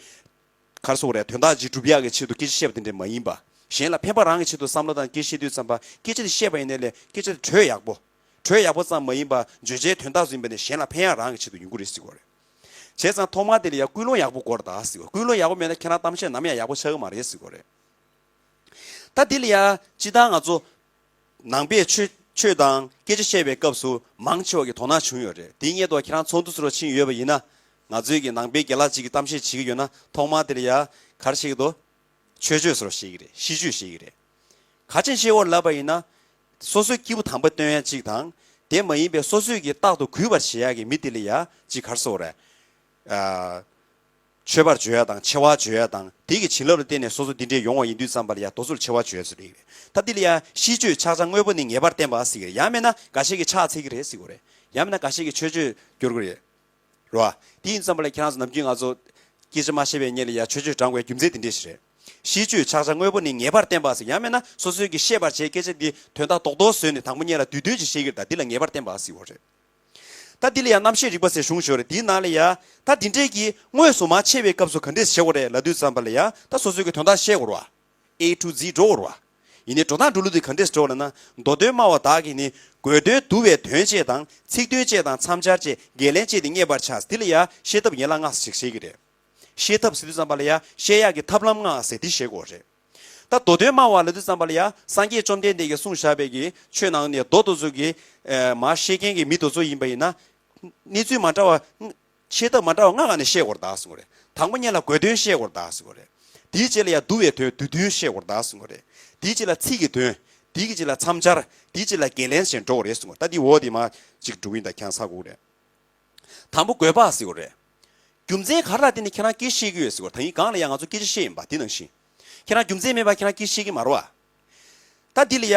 ག་རེ་ཟེར་དགོས་རེད། དོན་དག་ཅིག་སྒྲུབ་ཡག་གི་ཆེད་དུ་སྐད་ཆ་བཤད་པ་དེ་འདྲ་མ་ཡིན་པ། གཞན་ལ་ཕན་པ་རང་གི་ཆེད་དུ་བསམ་བློ་བཏང་སྐད་ཆ་བཤད་དུས་ཙམ་པ་སྐད་ཆ་དེ་བཤད་པ་ཡིན་ནའི་ལས་སྐད་ཆ་དེ་བྲོས་ཡག་པོ། བྲོས་ཡག་པོ་ཙམ་མ་ཡིན་པ་བརྗོད་བྱའི་དོན་དག་ཚོ་ཡིན་པ་ནས་གཞན་ལ་ཕན་ཡག་རང་གི་ཆེད་དུ་ཡོང་གི་རེད་ཟེར་དགོས་རེད། བྱས་ཙང་ཐོག་མར་དེ་ལ་ཡ་ཀུན་སློང་ཡག་པོ་དགོས་རེད་ད་ཟེར་བ། ཀུན་སློང་ཡག་པོ་མེད་ན་ཁྱེད་རང་གཏམ་བཤད་ནམ་ཡང་ཡག་པོ་ཆགས་ཀྱི་མ་རེད་ཟེར་དགོས་རེད། ད་འདི་ལ་ཡ་སྤྱིར་བཏང་ང་ཚོ་ནང་པའི་ཆོས་ཆོས་དང་སྐད་ཆ་བཤད་པའི་སྐབས་སུ་མང་ཆེ་བ་གི་དོ་སྣང་བྱུང་ཡོད་རེད། དེའི་སྔོན་དུ་ཁྱེད་རང་ཚོགས་འདུ་ཟེར་བ་ཕྱིན་ཡོད་པ་ཡིན་ན་ང་ཚོའི་གི་ནང་པའི་རྒན་ལགས་ཅིག་གིས་གཏམ་བཤད་བྱེད་ཀྱི་ཡོད་ན་ཐོག་མར་དེ་ལ་ཡ་ག་རེ་བཤད་ཀྱི་འདུག་ཆོས་སྤྱོད་ཟེར་བ་བཤད་ཀྱི་རེད། ཤིས་བརྗོད་བཤད་ཀྱི་རེད། ག་ཅན་ཤེས་བོར་ལབ་པ་ཡིན་ན། སོ་སོའི་སྐྱེས་བུ་དམ་པ་སྟོན་ཡ་གཅིག་དང་། དེ་མ་ཡིན་པའི་སོ་སོའི་གི་རྟག་ཏུ་གུས་པར་བྱེད་ཡ་གི་མི་དེ་ལ་ཡ་གཅིག་ག་རེ་ཟེར་དགོས་རེད། ཨ། མཆོད་པར་བརྗོད་ཡ་དང་ཆེ་བ་བརྗོད་ཡ་དང་དེ་གི་བྱིན་རླབས་ལ་བརྟེན་ནས་སོ་སོ་འདི་འདྲའི་ཡོང་བ་ཡིན་དུས་ཙམ་པ་ལ་ཡ་དེ་ཚོར་ཆེ་བ་བརྗོད་ཟེར་གི་རེད། ད་འདི་ལ་ཡ་ཤིས་བརྗོད་ཕྱག་རྒྱ་དངོས་པོ་ནི་ངེས་པར་བསྟན་པ་ཟེར་གི་རེད། ཡང་མིན་ན་འགའ་ཤས་ཀྱིས་ཕྱག་འཚལ་གི་རེད་ཟེར་གི་རེད། ཡང་མིན་ན་འགའ་ཤས་ཀྱིས་མཆོད་བརྗོད་སྐྱོར་གི་རེད། རེད་བ། དེ་ཡིན་ཙམ་པ་ལ་ཁྱེད་རང་ཚོ་ནམ་རྒྱུན་ང་ཚོ་སྐད་ཆ་མ་བཤད་པའི་སྔོན་ལ་ཡ་མཆོད་བརྗོད་བགྲང་དགོས་རྒྱུ་མཚན་དེ་འདྲས་ཞིག་རེད། ཤིས་བརྗོད་ཕྱག་རྒྱ་དངོས་པོ་ནི་ངེས་པར་བསྟན་པ་ཟེར། ཡང་མིན་ན་སོ་སོའི་གི་བཤད་པར་བྱའི་སྐད་ཆ་འདི་དོན་དག་རྡོག་རྡོག་བཟོས་ནས་དང་པོ་ཉིད་ལ་བསྡུས་དོན་ཅིག་བཤད་ཀྱི་རེད། ད་འདི་ལ་ངེས་པར་བསྟན་པ་ཟེར་བ་རེད། ད་འདི་ལ་ཡང་རྣམ་བཤད་རིག་པ་ཟེར་གཞུང་ཞིག་ཡོད་རེད། དེའི་ནང་ལ་ཡ་ད་འདི་འདྲས་ཀྱི་དངོས་སུ་མ་འཆད་པའི་སྐབས་སུ་ག་འདྲས་བྱེད་དགོས་རེད་ལབ་དུས་ཙམ་པ་ལ་ཡ་ད་སོ་སོའི་གི་དོན་དག་བཤད་དགོས་རེད་བ། A to Z་འགྲོ་བར་བ། ཡིན་ནའི་འགྲོ་སྟངས་འགྲོ་ལུགས་དེ་ག་འདྲས་འགྲོ་བ་ལབ་ན། མདོ་དོན་སྨྲ་བ་དག་གིས་ནི། དགོས་དོན་བསྡུ་བའི་དོན་བཅས་དང་། ཚིག་དོན་བཅས་དང་མཚམས་སྦྱར་བཅས། བརྒལ་ལན་བཅས་ཏེ་བསྙད་པར་བྱ། འདི་ལ་ཡང་བཤད་ཐབས་ཡན་ལག་ལྔ་ཞིག་བཤད་ཀྱི་རེད། བཤད་ཐབས་ཟེར་དུས་ཙམ་པ་ལ་ཡང་བཤད་ཡག་གི་ཐབས་ལམ་ལྔ་ཟེར་འདི་བཤད་དགོས་རེད། ད་མདོ་དོན་སྨྲ་བ་ལབ་དུས་ཙམ་པ་ལ་ཡང་སངས་རྒྱས་བཅོམ་ལྡན་འདས་ཀྱིས་གསུངས་བཞག་པའི་གི་ཆོས་ནང་ནས་མདོ་དེ་ཚོ་གི་མར་བཤད་མཁན་གྱི་མི་དེ་ཚོ་ཡིན་པ་ཡིན་ན། གནས་ཚུལ་མ་འདྲ་བ། ཆེ་ཐབས་མ་འདྲ་བ་ལྔ་ག་ནས་བཤད་དགོས་རེད་ད་གསུང་གི་རེད། དང་པོ་ཉིད་ལ་དགོས་དོན་བཤད་དགོས་རེད་ད་གསུང་གི་རེད། དེའི་རྗེས་ལ་ཡ་བསྡུ་བའི་དོན་བསྡུས་དོན་བཤད་དགོས་རེད་ད་གསུང་གི་རེད། དེའི་རྗེས་ལ་ཚིག་གི་དོན། དེའི་རྗེས་ལ་མཚམས་སྦྱར། དེའི་རྗེས་ལ་བརྒལ་ལན་བྱས་འགྲོ་དགོས་རེད་གསུང་གི་རེད། ད་འདི་འོག་དེ་མ་ཅིག་འགྲོ་གི་ཡིན་ད་ཁྱེད་རང་ཚར་དགོས་རེད། དང་པོ་དགོས་པ་ཟེར་དགོས་རེད། རྒྱུ་མཚན་ག་རེ་ལ་བརྟེན་ནས་ཁྱེད་རང་སྐད་བཤད་ཀྱི་ཡོད་ཟེར་དགོས་རེད། ད་ཡིན་གང་ལ་ཡང་ང་ཚོ་སྐད་ཆ་བཤད་ཡིན་པ་འདི་ནང་བཞིན། ཁྱེད་རང་རྒྱུ་མཚན་མེད་པ་ཁྱེད་རང་སྐད་བཤད་ཀྱི་མ་རེད་བ། ད་འདི་ལ་ཡ།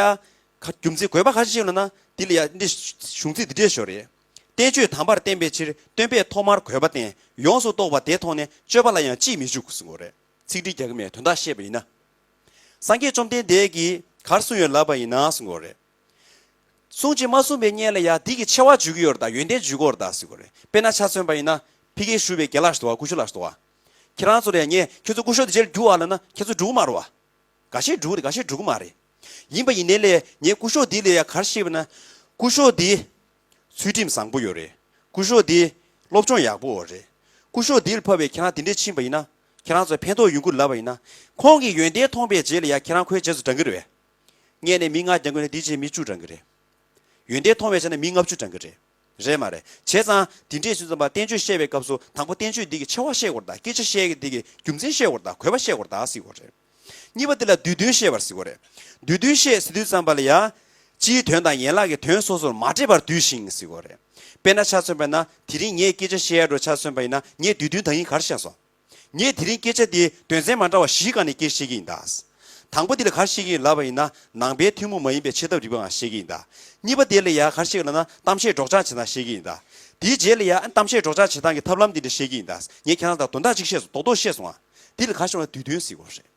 ག་རྒྱུ་མཚན་དགོས་པ་ག་རེ་བཤད་ལ་ན། འདི་ལ་ཡ་འདི་གཞུང་ཚིག་འདི་འདྲས་ཤོག་རེད། བསྟན་བཅོས་དམ་པར་བསྟན་པའི་ཕྱིར། སྟོན་པས་ཐོག་མར་དགོས་པ་བསྟན། ཡོངས་སུ་རྟོགས་པ་དེ་མཐོང་ནས། སྤྱོད་པ་ལ་ཡང་ཅིས་མི་འཇུག་གསུང་གི་རེད། ཚིག་འགྲེལ་རྒྱག་གི་མེད། དོན་དག་བཤད་པ་ཡིན་ན། སངས་རྒྱས་བཅོམ་ལྡན་འདས་ཀྱིས་ག་རེ་གསུངས་ཡོད་ལབ་པ་ཡིན་ན་གསུང་གི་རེད། གསུངས་ཀྱི་མ་གསུངས་པའི་སྔོན་ལ་ཡ་འདི་གི་ཆེ་བ་འཇུག་གི་ཡོད་རེད་ད། ཡོན་ཏན་འཇུག་གི་ཡོད་རེད་ད་ཟེར་གི་རེད། དཔེར་ན་ཆ་མཚོན་པ་ཡིན་ན། ཕ་གིར་བཞུགས་པའི་རྒན་ལགས་ཞིག་འདུག་བ། སྐུ་ཞབས་ལགས་ཞིག་འདུག་བ། ཁྱེད་རང་ཚོ་ལ་ཡ་ངས་ཁྱེད་ཚོ་སྐུ་ཞབས་འདི་རྗེས་ལ་རྒྱུགས་ཨ་ལབ་ན་ཁྱེད་ཚོ་འགྲོ་གི་མ་རེད་བ། འགའ་ཤས་འགྲོ་གི་རེད། འགའ་ཤས་འགྲོ་གི་མ་རེད། ཡིན་པ་ཡིན་ནའི་ལས་ངས་སྐུ་ཞབས་འདི་ལ་ཡ་ག་རེ་བཤད་པ་ན། སྐུ་ཞབས་འདི་ཚུལ་ཁྲིམས་བཟང་པོ་ཡོད་རེད། སྐུ་ཞབས་འདི་སློབ་སྦྱོང་ཡག་པོ་ཡོད་རེད། སྐུ་ཞབས་འདི་ལ་བབས་པའི་ཁྱེད་རང་འདི་འདྲས་ཕྱིན་པ་ཡིན་ན། ཁྱེད་རང་ཚོ་ཕན་ཐོགས་ཡོང་གི་ལབ་པ་ཡིན་ན། ཁོང་གི་ཡོན་ཏན་མཐོང་པའི་རྗེས་ལ་ཡ་ཁྱེད་རང་ཁོའི་རྗེས་སུ་འབྲང་གི་རེད་པས། སྔོན་ནས་མི་ལྔ་འབྲང་གི་ཡོད་ན་འདིའི་རྗེས་མི་བཅུ་འབྲང་གི་རེད། ཡོན་ཏན་མཐོང་བའི་ཆ་ནས་མི་ལྔ་བཅུ་འབྲང་གི་རེད། རེད་མ་རེད། བྱས་ཙང་འདི་འདྲས་ཞུ་ཙམ་པ་བསྟན་བཅོས་བཤད་པའི་སྐབས་སུ་དང་པོ་བསྟན་བཅོས་འདི་གི་ཆེ་བ་བཤད་དགོས་རེད་ད། སྐད་ཆ་བཤད་ཀྱི་འདི་གི་རྒྱུ་མཚན་བཤད་དགོས་རེད་ད། དགོས་པ་བཤད་དགོས་རེད་ད་ཟེར་དགོས་རེད། གཉིས་པ་དེ་ལ་བསྡུས་དོན་བཤད་པར་ཟེར་དགོས་རེད། བསྡུས་དོན་བཤད་ཟེར་དུས་ཙམ་པ་ལ་ཡ། སྤྱིའི་དོན་དང་ཡན་ལག་གི་དོན་སོ་སོར་མ་འདྲེས་པར་བསྡུས་ཤིང་ཟེར་དགོས་རེད། དཔེར་ན་ཆ་མཚོན་པ་ཡིན་ན་དེ་རིང་ངས་སྐད་ཆ་བཤད་ཡ་འགྲོ་ཆ་མཚོན་པ་ཡིན་ན་ངས་བསྡུས་དོན་ད་ཡིན་ག་རེ་བཤད་སོང་། ངས་དེ་རིང་སྐད་ཆ་དེ་དོན་ཚན་མ་འདྲ་བ་བཞིའི་སྒང་ནས་སྐད་བཤད་ཀྱི་ཡིན་ད། དང་པོ་དེ་ལ་ག་རེ་བཤད་ཀྱི་ཡིན་ལབ་པ་ཡིན་ན། ནང་པའི་ཐུན་མོང་མ་ཡིན་པའི་ཤེས་ཐབས་རིག་པའི་སྒང་བཤད་ཀྱི་ཡིན་ད། གཉིས་པ་དེ་ལ་ཡ་ག་རེ་བཤད་ཀྱི་ལབ་ན་གཏམ་བཤད་སྒྲོག་སྦྱང་བྱེད་སྟངས་བཤད་ཀྱི་ཡིན་ད། དེའི་རྗེས་ལ་ཡ་གཏམ་བཤད་སྒྲོག་སྦྱང་བྱེད་སྟངས་ཀྱི་ཐབས་ལམ་དེ་འདྲ་བཤད་ཀྱི་ཡིན་ད། ངས་ཁྱེད་རང་དང་དོན་དག་ཅིག་བཤད་སོང་། རྡོག་རྡོག་བཤད་སོང་ཨ། དེ་ལ་ག་རེ་ཞུ་ན་བསྡུས་དོན་ཟེར་དགོས་རེད།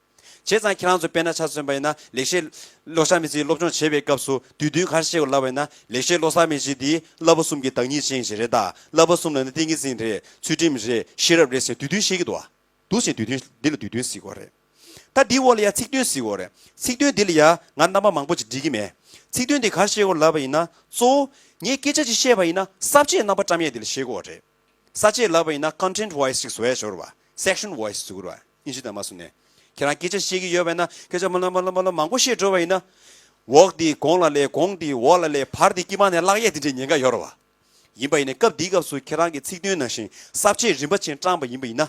བྱས་ཙང་ཁྱེད་རང་ཚོ་དཔེར་ན་ཆ་མཚོན་པ་ཡིན་ན་ལེགས་བཤད་བློ་བཟང་མི་ཚེའི་སློབ་སྦྱོང་བྱེད་པའི་སྐབས་སུ་བསྡུས་དོན་ག་རེ་བཤད་དགོས་ལབ་པ་ཡིན་ན། ལེགས་བཤད་བློ་བཟང་མི་ཚེ་འདི་བསླབ་པ་གསུམ་གྱི་བདག་ཉིད་ཅན་ཞིག་རེད་ད། བསླབ་པ་གསུམ་ལབ་ན་ཏིང་ངེ་འཛིན་རེད། ཚུལ་ཁྲིམས་རེད། ཤེས་རབ་རེད་ཟེར་བསྡུས་དོན་བཤད་ཀྱི་འདུག་བ། འདུག་ཟེར་བསྡུས་དོན་འདི་ལ་བསྡུས་དོན་ཟེར་དགོས་རེད། ད་འདིའི་འོག་ལ་ཡ་ཚིག་དོན་ཟེར་དགོས་རེད། ཚིག་དོན་འདི་ལ་ཡ་ང་རྣམ་པ་མང་པོ་ཅིག་འགྲིག་གི་མེད། ཚིག་དོན་འདི་ག་རེ་བཤད་དགོས་ལབ་པ་ཡིན་ན། གཙོ་བོ་ངས་སྐད་ཆ་ཅིག་བཤད་པ་ཡིན་ན་ས་བཅད་རྣམ་པ་བཀྲམ་ཡས་འདི་ལ་བཤད་དགོས་རེད། ས་བཅད་ལབ་པ་ཡིན་ན་content wise ཞིག་བཟོ་ཡ་ཞོར་བ། section wise ཟེར་དགོས་རེད་བ། དབྱིན་ཇི་དང་མ་བཟུང་ནས། ཁྱེད་རང་སྐད་ཆ་བཤད་ཀྱི་ཡོད་པ་ཡིན་ན་སྐད་ཆ་མ་ལ་མ་ལ་མ་ལ་མང་པོ་བཤད་འགྲོ་བ་ཡིན་ན། འོག་འདི་གོང་ལ་སླེབས། གོང་འདི་འོག་ལ་སླེབས། བར་འདི་དཀྱིལ་མ་ནས་བརླག་ཡས་དེ་འདྲའི་ཉེན་ཁ་ཡོད་རེད་བ། ཡིན་པ་ཡིན་ནའི་སྐབས་འདིའི་སྐབས་སུ་ཁྱེད་རང་གི་ཚིག་དོན་ནང་བཞིན་ས་བཅད་རིམ་པ་བཞིན་བཀྲམ་པ་ཡིན་པ་ཡིན་ན།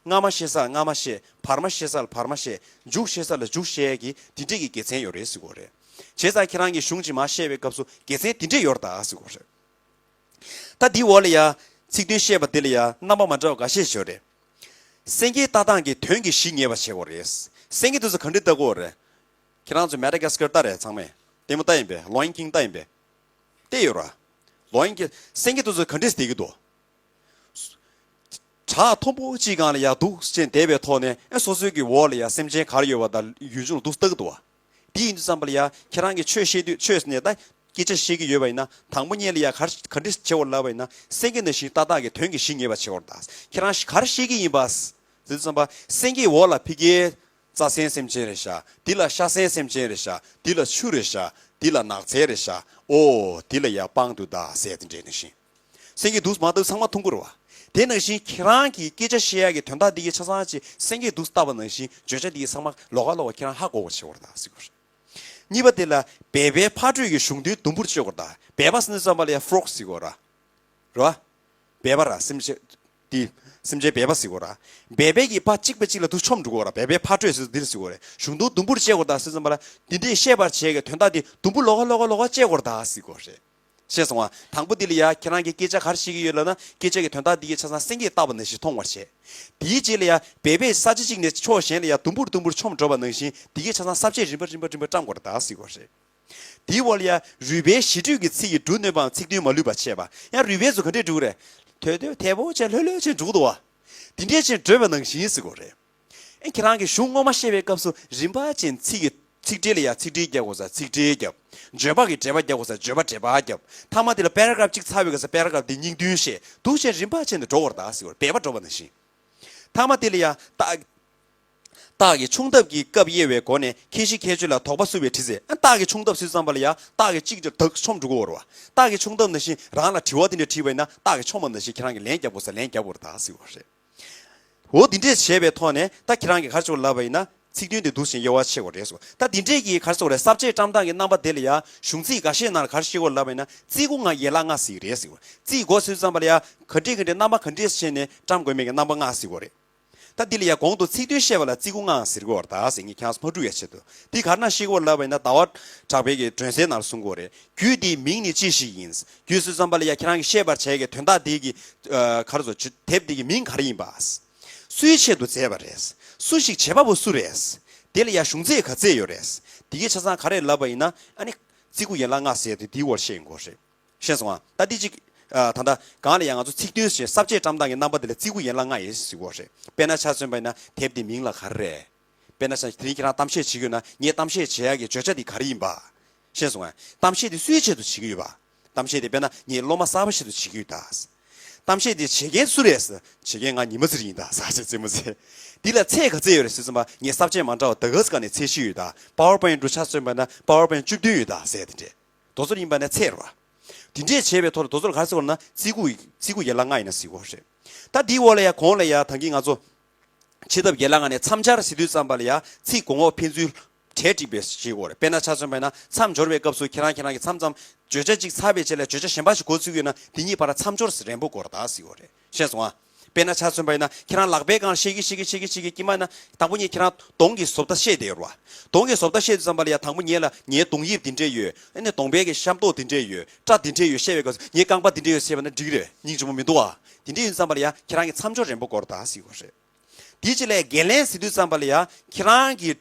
སྔ་མ་བཤད་ས་ལ་སྔ་མ་བཤད། བར་མ་བཤད་ས་ལ་བར་མ་བཤད། མཇུག་བཤད་ས་ལ་མཇུག་བཤད་ཡས་ཀྱི་འདི་འདྲས་ཀྱི་དགེ་མཚན་ཡོད་རེད་ཟེར་དགོས་རེད། བྱས་ཙང་ཁྱེད་རང་གིས་གཞུང་ཅིག་མར་བཤད་པའི་སྐབས་སུ་དགེ་མཚན་འདི་འདྲས་ཡོད་རེད་ད་ཟེར་དགོས་རེད། ད་འདིའི་འོག་ལ་ཡ། ཚིག་དོན་བཤད་པ་འདི་ལ་ཡ་རྣམ་པ་མ་འདྲ་བ་འགའ་ཤས་ཤིག་ཡོད་རེད། སེང་གེའི་ལྟ་སྟངས་ཀྱི་དོན་གྱི་གཞི་ངེས་པ་བྱེད་དགོས་རེད། སེང་གེ་དེ་ཚོ་ག་འདྲས་ལྟ་དགོས་རེད། ཁྱེད་རང་ཚོ་མེ་ཌ་གྷ་སི་ཀར་ལྟ་རེད་ཚང་མས། ལྟད་མོ་ལྟ་ཡིན་པས། Lion King ལྟ་ཡིན་པས། བལྟས་ཡོད་ར། Lion King སེང་གེ་དེ་ཚོ་ག་འདྲས་བསྡད་ཀྱི་འདུག་བྲག་མཐོན་པོ་གཅིག་སྒང་ལ་ཡ་འདུག་ཅེས་བསྡད་པའི་ཐོག་ནས་ཨེ་སོ་སོའི་གི་འོག་ལ་ཡ་སེམས་ཅན་ག་རེ་ཡོད་པ་དང་ཡུལ་ལྗོངས་ལ་འདུག་ལྟ་གི་འདུག་བ། དེ་ཡིན་དུས་ཙམ་པ་ལ་ཡ་ཁྱེད་རང་གིས་ཆོས་བཤད་དུས་ཆོས་ནས་ད་སྐད་ཆ་བཤད་ཀྱི་ཡོད་པ་ཡིན་ན་དང་པོ་ཉིད་ལ་ཡ་ག་རེ་ག་འདྲས་བྱེད་དགོས་ལབ་པ་ཡིན་ན་སེང་གེ་ནང་བཞིན་ལྟ་སྟངས་ཀྱི་དོན་གྱི་གཞི་ངེས་པ་བྱེད་དགོས་རེད་ད། ཁྱེད་རང་ག་རེ་བཤད་ཀྱི་ཡིན་པ། དེ་ཙམ་པ་སེང་གེའི་འོག་ལ་ཕ་གིའི་རྩྭ་ཟན་སེམས་ཅན་རེད་ཤག་འདི་ལ་ཤ་ཟན་སེམས་ཅན་རེད་ཤག་འདི་ལ་ཆུ་རེད་ཤག་འདི་ལ་ནགས་ཚལ་རེད་ཤག་ཨོ་འདི་ལ་ཡ་སྤང་འདུག་ད་ཟེར་དེ་འདྲས་ནང་བཞིན། སེང་གེ་འདུག་མ་འདུག་ཚང་མ་མཐོང་གི་རེད་བ། དེ་ནང་བཞིན་ཁྱེད་རང་གིས་སྐད་ཆ་བཤད་ཡག་གི་དོན་དག་འདི་གའི་ཆ་ཚང་ཅིག་སེང་གེ་འདུག་ལྟ་བ་ནང་བཞིན་བརྗོད་བྱ་འདི་གའི་ཚང་མ་ལོགས་ཀ་ལོགས་ཀ་ཁྱེད་རང་ཧ་གོ་བ་བྱེད་དགོས་རེད་ད་ཟེར་དགོས་རེད། གཉིས་པ་དེ་ལ་སྦལ་པའི་ཕར་འགྲོས་ཀྱི་གཞུང་དོན་དུམ་བུར་གཅོད་དགོས་རེད་ད། སྦལ་པ་ཟེར་དུས་ཙམ་པ་ལ་ཡ་frog ཟེར་དགོས་རེད། རེད་བ། སྦལ་པ་ར་སེམས་ཅན། འདི། སེམས་ཅན་སྦལ་པ་ཟེར་དགོས་ར། སྦལ་པའི་གི་ཕར་གཅིག་པ་གཅིག་ལ་དུ་ཆོམ་འགྲོ་དགོས་ར། སྦལ་པའི་ཕར་འགྲོས་ཟེར་འདིར་ཟེར་དགོས་རེད། གཞུང་དོན་དུམ་བུར་བཅད་དགོས་རེད་ད་ཟེར་ཙམ་པ་ལ་འདི་འདྲས་བཤད་པར་བྱས་ཀྱི་དོན་དག་འདི་དུམ་བུ་ལོགས་ཀ་ལོགས་ཀ་ལོགས་ཀ་བཅད་དགོས་རེད་ད་ཟེར་དགོས་རེད། ཤེས་སོང་ང་། དང་པོ་འདི་ལ་ཡ་ཁྱེད་རང་གི་སྐད་ཆ་ག་རེ་བཤད་ཀྱི་ཡོད་ལབ་ན་སྐད་ཆ་གི་དོན་དག་འདི་གའི་ཆ་ཚང་སེང་གེས་བཏགས་པ་ནང་བཞིན་མཐོང་བར་བྱས། དེའི་རྗེས་ལ་ཡ་སྦལ་པས་ས་ཆ་གཅིག་ནས་ཕྱོགས་གཞན་ལ་ཡ་དུམ་བུར་དུམ་བུར་ཆོམ་འགྲོ་བ་ནང་བཞིན་འདི་གའི་ཆ་ཚང་ས་བཅད་རིམ་པ་རིམ་པ་རིམ་པ་བཀྲམ་དགོས་རེད་ད་ཟེར་དགོས་རེད། དེའི་འོག་ལ་ཡ་རུས་སྦལ་བཞི་སྤྲོས་ཀྱི་ཚིག་གི་འབྲུ་གནོན་པའམ་ཚིག་དོན་མ་ལུས་པ་བྱས་པ། ཡང་རུས་སྦལ་ཚོ་ག་འདྲས་འགྲོ་གི་རེད། ཐོལ་ཐོལ་ཐལ་པོ་བྱས་ལྷོད་ལྷོད་བྱས་འགྲོ་གི་འདུག་བ། དེ་འདྲས་བྱས་འགྲོ་བའི་ནང་བཞིན་ཟེར་དགོས་རེད། ཨེ་ཁྱེད་རང་གིས་གཞུང་སྔོན་མ་བཤད་པའི་སྐབས་སུ་རིམ་པ་བཞིན་ཚིག་གི་ཚིག་འགྲེལ་ལ་ཡ་ཚིག་འགྲེལ་རྒྱག་དགོས་ས་ཚིག་འགྲེལ་རྒྱབ། བརྗོད་པ་གི་འགྲེལ་པ་རྒྱག་དགོས་ས་བརྗོད་པ་འགྲེལ་པ་རྒྱབ། མཐའ་མ་དེ་ལ་པེ་ར་གྷ་རབ་གཅིག་ཚར་བའི་སྐབས་སུ་པེ་ར་གྷ་རབ་དེ་སྙིང་བསྡུས་བཤད་འདུག་བྱས་རིམ་པ་བྱས་ནས་འགྲོ་དགོས་རེད་ད་ཟེར་དགོས་རེད། སྦལ་པ་འགྲོ་བ་ནང་བཞིན། མཐའ་མ་དེ་ལ་ཡ་རྟགས། རྟགས་ཀྱི་ཆུང་ཐབས་ཀྱི་སྐབས་དབྱེ་བའི་སྒོ་ནས་མཁྱེན་གཞི་ཁྱད་ཆོས་ལ་དོགས་པ་བསུ་བའི་དྲི་ཟེར། ཨ་རྟགས་ཀྱི་ཆུང་ཐབས་ཟེར་ཙམ་པ་ལ་ཡ་རྟགས་ཀྱི་གཅིག་ཀྱང་དག་ཆོམ་འགྲོ་གི་ཡོད་རེད་བ། རྟགས་ཀྱི་ཆུང་ཐབས་ནང་བཞིན་རང་ལ་དྲི་བ་དེ་འདྲ་དྲིས་པ་ཡིན་ན་རྟགས་ཀྱི་ཆོམ་པ་ནང་བཞིན་ཁྱེད་རང་གིས་ལན་རྒྱག་དགོས་ས་ལན་རྒྱག་དགོས་རེད་ད་ཟེར་བ་རེད། འོ་འདི་འདྲས་བྱས་པའི་ཐོག་ནས་ད་ཁྱེད་རང་གིས་ག་རེ་བྱེད་དགོས་ལབ་པ་ཡིན་ན། ཚིག་དོན་དེ་འདུག་སེ་དབྱེ་བ་ཕྱེ་དགོས་རེད་ཟེར། ད་འདི་འདྲས་ཀྱི་ག་རེ་ཟེར་དགོས་རེད། ས་བཅད་བཀྲམ་སྟངས་ཀྱི་རྣམ་པ་དེ་ལ་ཡ་གཞུང་ཚིག་འགའ་ཤས་ནང་ལ་ག་རེ་ཤེས་དགོས་ལབ་པ་ཡིན་ན། ཚིག་གུ་ང་ཡན་ལག་ལྔ་ཟེར་གྱི་རེད་ཟེར། ཚིག་མགོ་ཟེར་དུས་ཙམ་པ་ལ་ཡ་ག་འདྲས་ག་འདྲས་རྣམ་པ་ག་འདྲས་བྱས་ནས་བཀྲམ་དགོས་མེད་ཀྱི་རྣམ་པ་ལྔ་ཟེར་དགོས་རེད། ད་འདི་ལ་ཡ་གོང་དུ་ཚིག་དོན་བཤད་པ་ལ་ཚིག་གུ་ལྔ་ཟེར་དགོས་པ་རེད་ད་ཟེར། ངས་ཁྱེད་རང་ཚོ་མ་འཁྲུག་ཡ་ཆེད་དུ། འདི་ག་རེ་ནང་ཤེས་དགོས་ལབ་པ་ཡིན་ན། ཟླ་བ་གྲགས་པའི་གི་སྒྲོན་གསལ་ནང་ལ་གསུང་གི་ཡོད་རེད། རྒྱུད་འདིའི་མིང་ནི་ཅི་ཞིག་ཡིན། རྒྱུད་ཟེར་དུས་ཙམ་པ་ལ་ཡ་ཁྱེད་རང་གིས་བཤད་པར་བྱ་ཡ་གི་དོན་དག་འདི་གི་ཨ་ག་རེ་ཟེར། དེབ་འདི་གི་མིང་ག་རེ་ཡིན་པ། སུའི་ཆེད་དུ་མཛད་པ་རེད། སུ་ཞིག་བྱེད་པ་པོ་སུ་རེད། དེ་ལ་ཡ་གཞུང་ཚིག་ག་ཚད་ཡོད་རེད། དེ་གའི་ཆ་ཚང་ག་རེ་ལབ་པ་ཡིན་ན། ཨ་ནི་ཚིག་གུ་ཡན་ལག་ལྔ་ཟེར་དེ་དེའི་སྐོར་བཤད་ཡོང་གི་རེད། ཤེས་སོང་ཨ། ད་འདི་གཅིག་ཨ་ད་ལྟ་གོང་ལ་ཡ་ང་ཚོ་ཚིག་དོན་ཞེས་ས་བཅད་བཀྲམ་སྟངས་ཀྱི་རྣམ་པ་དེ་ལ་ཚིག་གུ་ཡན་ལག་ལྔ་ཡོད་ཟེར་གྱི་ཡོད་རེད། དཔེར་ན་ཆ་མཚོན་པ་ཡིན་ན་དེབ་འདི་མིང་ལ་ག་རེ་རེད། དཔེར་ན་ཆ་དེ་རིང་ཁྱེད་རང་གཏམ་བཤད་བྱེད་ཀྱི་ཡོད་ན་ངས་གཏམ་བཤད་བྱེད་ཡག་གི་བརྗོད་བྱ་འདི་ག་རེ་ཡིན་པ། ཤེས་སོང་ཨ། གཏམ་བཤད་འདི་སུའི་ཆེད་དུ་བྱེད་ཀྱི་ཡོད་པ། གཏམ་བཤད་དེ་དཔེར་ན་ངས་སློབ་མ་གསར་པ་ཞིག་ཏུ་བྱེད་ཀྱི་ཡོད་ད། གཏམ་བཤད་དེ་བྱེད་མཁན་སུ་རེད་ཟེར། བྱེད་མཁན་ང་ཉི་མ་ཚེ་རིང་ཡིན་ད་ཟེར། བྱས་ཙང་ཙེ་མོ་ཚེ། འདི་ལ་ཚད་ག་ཚད་ཡོད་རེད་ཟེར་ཙམ་པ། ངས་ས་བཅད་མ་འདྲ་བ་ད་ག་ས་ག་ནས་ཚད་གཞི་ཡོད་ད། པ་ཝར་པོ་ཡིན་འགྲོ་ཆ་མཚོན་པ་ན་པ་ཝར་པོ་ཡིན་བཅུ་བདུན་ཡོད་ད་ཟེར། དེ་འདྲས་དེ་ཚོ་ཡིན་པ་ན་ཚད་རེད་བ། དེ་འདྲས་བྱས་པའི་ཐོག་ལ་དེ་ཚོ་ལ་ག་རེ་ཟེར་དགོས་ན་ཚིག་གུ་ཚིག་གུ་ཡན་ལག་ལྔ་ཡིན་ན་ཟེར་གྱི་ཡོད་རེད། ད་འདིའི་འོག་ལ་ཡ་གོང་ལ་ཡ་ད་གིན་ང་ཚོ་བྱེད་ཐབས་ཡན་ལག་ལྔ་ནས་མཚམས་སྦྱར་ཟེར་དུས་ཙམ་པ་ལ་ཡ་ཚིག་གོང་འོག་ཕན་ཚུན་གྲལ་འགྲིག་པའི་ཞིག་དགོས་རེད། དཔེར་ན་ཆ་མཚོན་པ་ཡིན་ན་མཚམས་སྦྱོར་བའི་སྐབས་སུ་ཁྱེད་རང་ཁྱེད་རང་གི་མཚམས་མཚམས་བརྗོད་བྱ་གཅིག་ཚར་བའི་རྗེས་ལ་བརྗོད་བྱ་གཞན་པ་ཞིག་འགོ་ཚུགས་ཡོད་ན་དེ་གཉིས་བར་མཚམས་སྦྱོར་རན་པོ་དགོས་རེད་ད་ཟེར་གྱི་ཡོད་རེད། ཤེས་སོང་ཨ། དཔེར་ན་ཆ་མཚོན་པ་ཡིན་ན་ཁྱེད་རང་ལག་པའི་སྒང་བཤད་ཀྱི་བཤད་ཀྱི་བཤད་ཀྱི་བཤད་ཀྱི་དཀྱིལ་མ་ན་དང་པོ་ཉིད་ཁྱེད་རང་གདོང་གི་བཟོ་ལྟ་བཤད་བསྡད་ཡོད་རེད་བ། གདོང་གི་བཟོ་ལྟ་བཤད་དུས་ཙམ་པ་ལ་ཡ་དང་པོ་ཉིད་ལ་ངའི་གདོང་དབྱིབས་འདི་འདྲས་ཡོད། ཨ་ནི་གདོང་པའི་གི་ཤམ་ཐབས་འདི་འདྲས་ཡོད། སྐྲ་འདི་འདྲས་ཡོད་བཤད་པའི་སྐབས་སུ་ངའི་རྐང་པ་འདི་འདྲས་ཡོད་བཤད་པ་ན་འགྲིག་གི་རེད། སྙིང་རྗེ་མོ་མི་འདུག་ཨ། དེ་འདྲས་ཡིན་ཙམ་པ་ལ་ཡ་ཁྱེད་རང་གི་མཚམས་སྦྱོར་རན་པོ་དགོས་རེད་ད་ཟེར་གྱི་ཡོད་རེད། དེའི་རྗེས་ལ་འགན་ལེན་ཟེར་དུས་ཙམ་པ་ལ་ཡ་ཁྱེད་རང་གིས་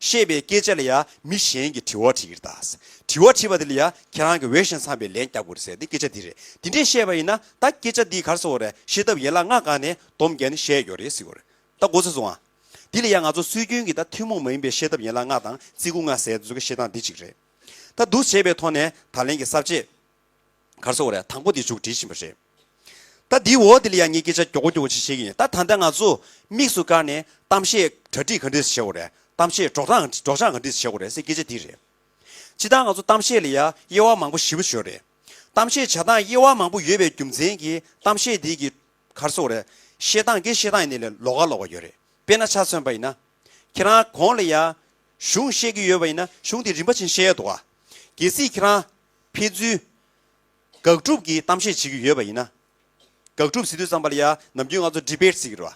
བཤད་པའི་སྐད་ཆ་ལ་ཡ་མི་གཞན་གྱིས་དྲི་བ་དྲིས་ཀྱི་རེད་ད། དྲི་བ་དྲིས་པ་དེ་ལ་ཡ་ཁྱེད་རང་གིས་འོས་ཤིང་འཚམས་པའི་ལན་རྒྱག་དགོས་རེད་ཟེར་དེ་སྐད་ཆ་དེ་རེད། དེ་འདྲས་བཤད་པ་ཡིན་ན་ད་སྐད་ཆ་འདི་ག་རེ་ཟེར་དགོས་རེད། བཤད་ཐབས་ཡན་ལག་ལྔ་སྒང་ནས་སྡོམ་བརྒྱབ་ནས་བཤད་ཡོད་རེད་ཟེར་གྱི་ཡོད་རེད། ད་མགོ་ཚོས་སོང་ཨ། འདི་ལ་ཡ་ང་ཚོ་སྲོལ་རྒྱུན་གྱི་ད་ཐུན་མོང་མ་ཡིན་པའི་བཤད་ཐབས་ཡན་ལག་ལྔ་དང་ཚིག་གུ་ལྔ་ཟེར་དེ་ཚོ་གི་བཤད་སྟངས་འདི་གཅིག་རེད། ད་འདུག་བྱས་པའི་ཐོག་ནས་ད་ལན་གྱི་ས་བཅད་ག་རེ་ཟེར་དགོས་རེད། དང་པོ་འདི་མཇུག་སྒྲིལ་བཞིན་པ་རེད། ད་འདིའི་འོག་འདི་ལ་ཡང་ངས་སྐད་ཆ་མགྱོགས་པོ་མགྱོགས་པོ་ཅིག་བཤད་ཀྱི་ཡིན། ད་ད་ལྟ་ང་ཚོ་དམིགས་སུ་བཀར་ནས་གཏམ་བཤད་གྲ་སྒྲིག་ག་འདྲས་སེ་བྱེད་དགོས་རེད། གཏམ་བཤད་སྒྲོག་སྦྱང་སྒྲོག་སྦྱང་ག་འདྲས་སེ་བྱེད་དགོས་རེད་ཟེར་སྐད་ཆ་འདི་རེད། སྤྱིར་བཏང་ང་ཚོ་གཏམ་བཤད་ལ་ཡ་དབྱེ་བ་མང་པོ་ཞེ་པོ་ཅིག་ཡོད་རེད། གཏམ་བཤད་བྱེད་སྟངས་དབྱེ་བ་མང་པོ་ཡོད་པའི་རྒྱུ་མཚན་གྱིས་གཏམ་བཤད་འདི་གི་ག་རེ་ཟེར་དགོས་རེད། བཤད་སྟངས་འགའ་བཤད་སྟངས་ཡིན་ནའི་ལོགས་ཀ་ལོགས་ཀ་ཡོད་རེད། དཔེར་ན་ཆ་མཚོན་པ་ཡིན་ན། ཁྱེད་རང་གོང་ལ་ཡ་གཞུང་བཤད་ཀྱི་ཡོད་པ་ཡིན་ན་གཞུང་དེ་རིམ་པ་བཞིན་བཤད་ཡ་འདུག་ག་གལ་སྲིད་ཁྱེད་རང་ཕན་ཚུན་དགག་སྒྲུབ་ཀྱི་གཏམ་བཤད་བྱེད་ཀྱི་ཡོད་པ་ཡིན་ན། དགག་སྒྲུབ་ཟེར་དུས་ཙམ་པ་ལ་ཡ་ནམ་རྒྱུན་ང་ཚོ་ཌི་བེཊ་ཟེར་གྱི་རེད་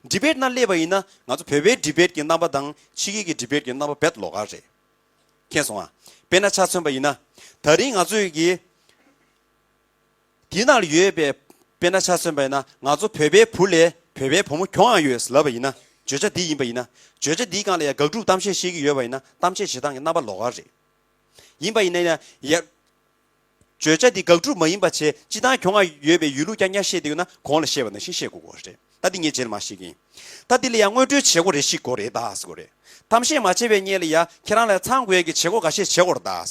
བ། ཌི་བེཊ་ནང་སླེབས་པ་ཡིན་ན་ང་ཚོ་བོད་པའི་ཌི་བེཊ་ཀྱི་རྣམ་པ་དང་ཕྱི་རྒྱལ་གྱི་ཌི་བེཊ་ཀྱི་རྣམ་པ་རྦད་དེ་ལོགས་ཀ་རེད། མཁྱེན་སོང་ཨ། དཔེར་ན་ཆ་མཚོན་པ་ཡིན་ན། ད་རིང་ང་ཚོས་ཀྱི་དེའི་ནང་ལ་ཡོད་པའི་དཔེར་ན་ཆ་མཚོན་པ་ཡིན་ན་ང་ཚོ་བོད་པའི་བུ་ལས་བོད་པའི་བུ་མོ་གྱོང་ཡང་ཡོད་ཟེར་ལབ་པ་ཡིན་ན། བརྗོད་བྱ་འདི་ཡིན་པ་ཡིན་ན། བརྗོད་བྱ་འདིའི་སྒང་ལ་ཡང་དགག་སྒྲུབ་གཏམ་བཤད་བཤད་ཀྱི་ཡོད་པ་ཡིན་ན་གཏམ་བཤད་བྱེད་སྟངས་ཀྱི་རྣམ་པ་ལོགས་ཀ་རེད། ཡིན་པ་ཡིན་ན་ཡང་ཡ། བརྗོད་བྱ་འདི་དགག་སྒྲུབ་མ་ཡིན་པ་བྱས་སྤྱིར་བཏང་གྱོང་ཡོད་པའི་ཡུལ་ལུགས་རྐྱང་རྐྱང་བཤད་བསྡད་ཡོད་ན་གོང་ལ་བཤད་པ་ནང་བཞིན་བཤད་དགོས་ཀྱི་རེད། ད་འདི་ངས་རྗེས་ལ་མར་བཤད་ཀྱི་ཡིན། ད་འདི་ལ་ཡང་སྔོན་འགྲོའི་བྱེད་སྒོ་རེ་ཞིག་དགོས་རེད་ད་ཟེར་གྱི་རེད། གཏམ་བཤད་མ་བྱས་པའི་སྔོན་ལ་ཡ་ཁྱེད་རང་ལ་ཚང་དགོས་ཡ་གི་བྱེད་སྒོ་འགའ་ཤས་བྱེད་དགོས་རེད་ད་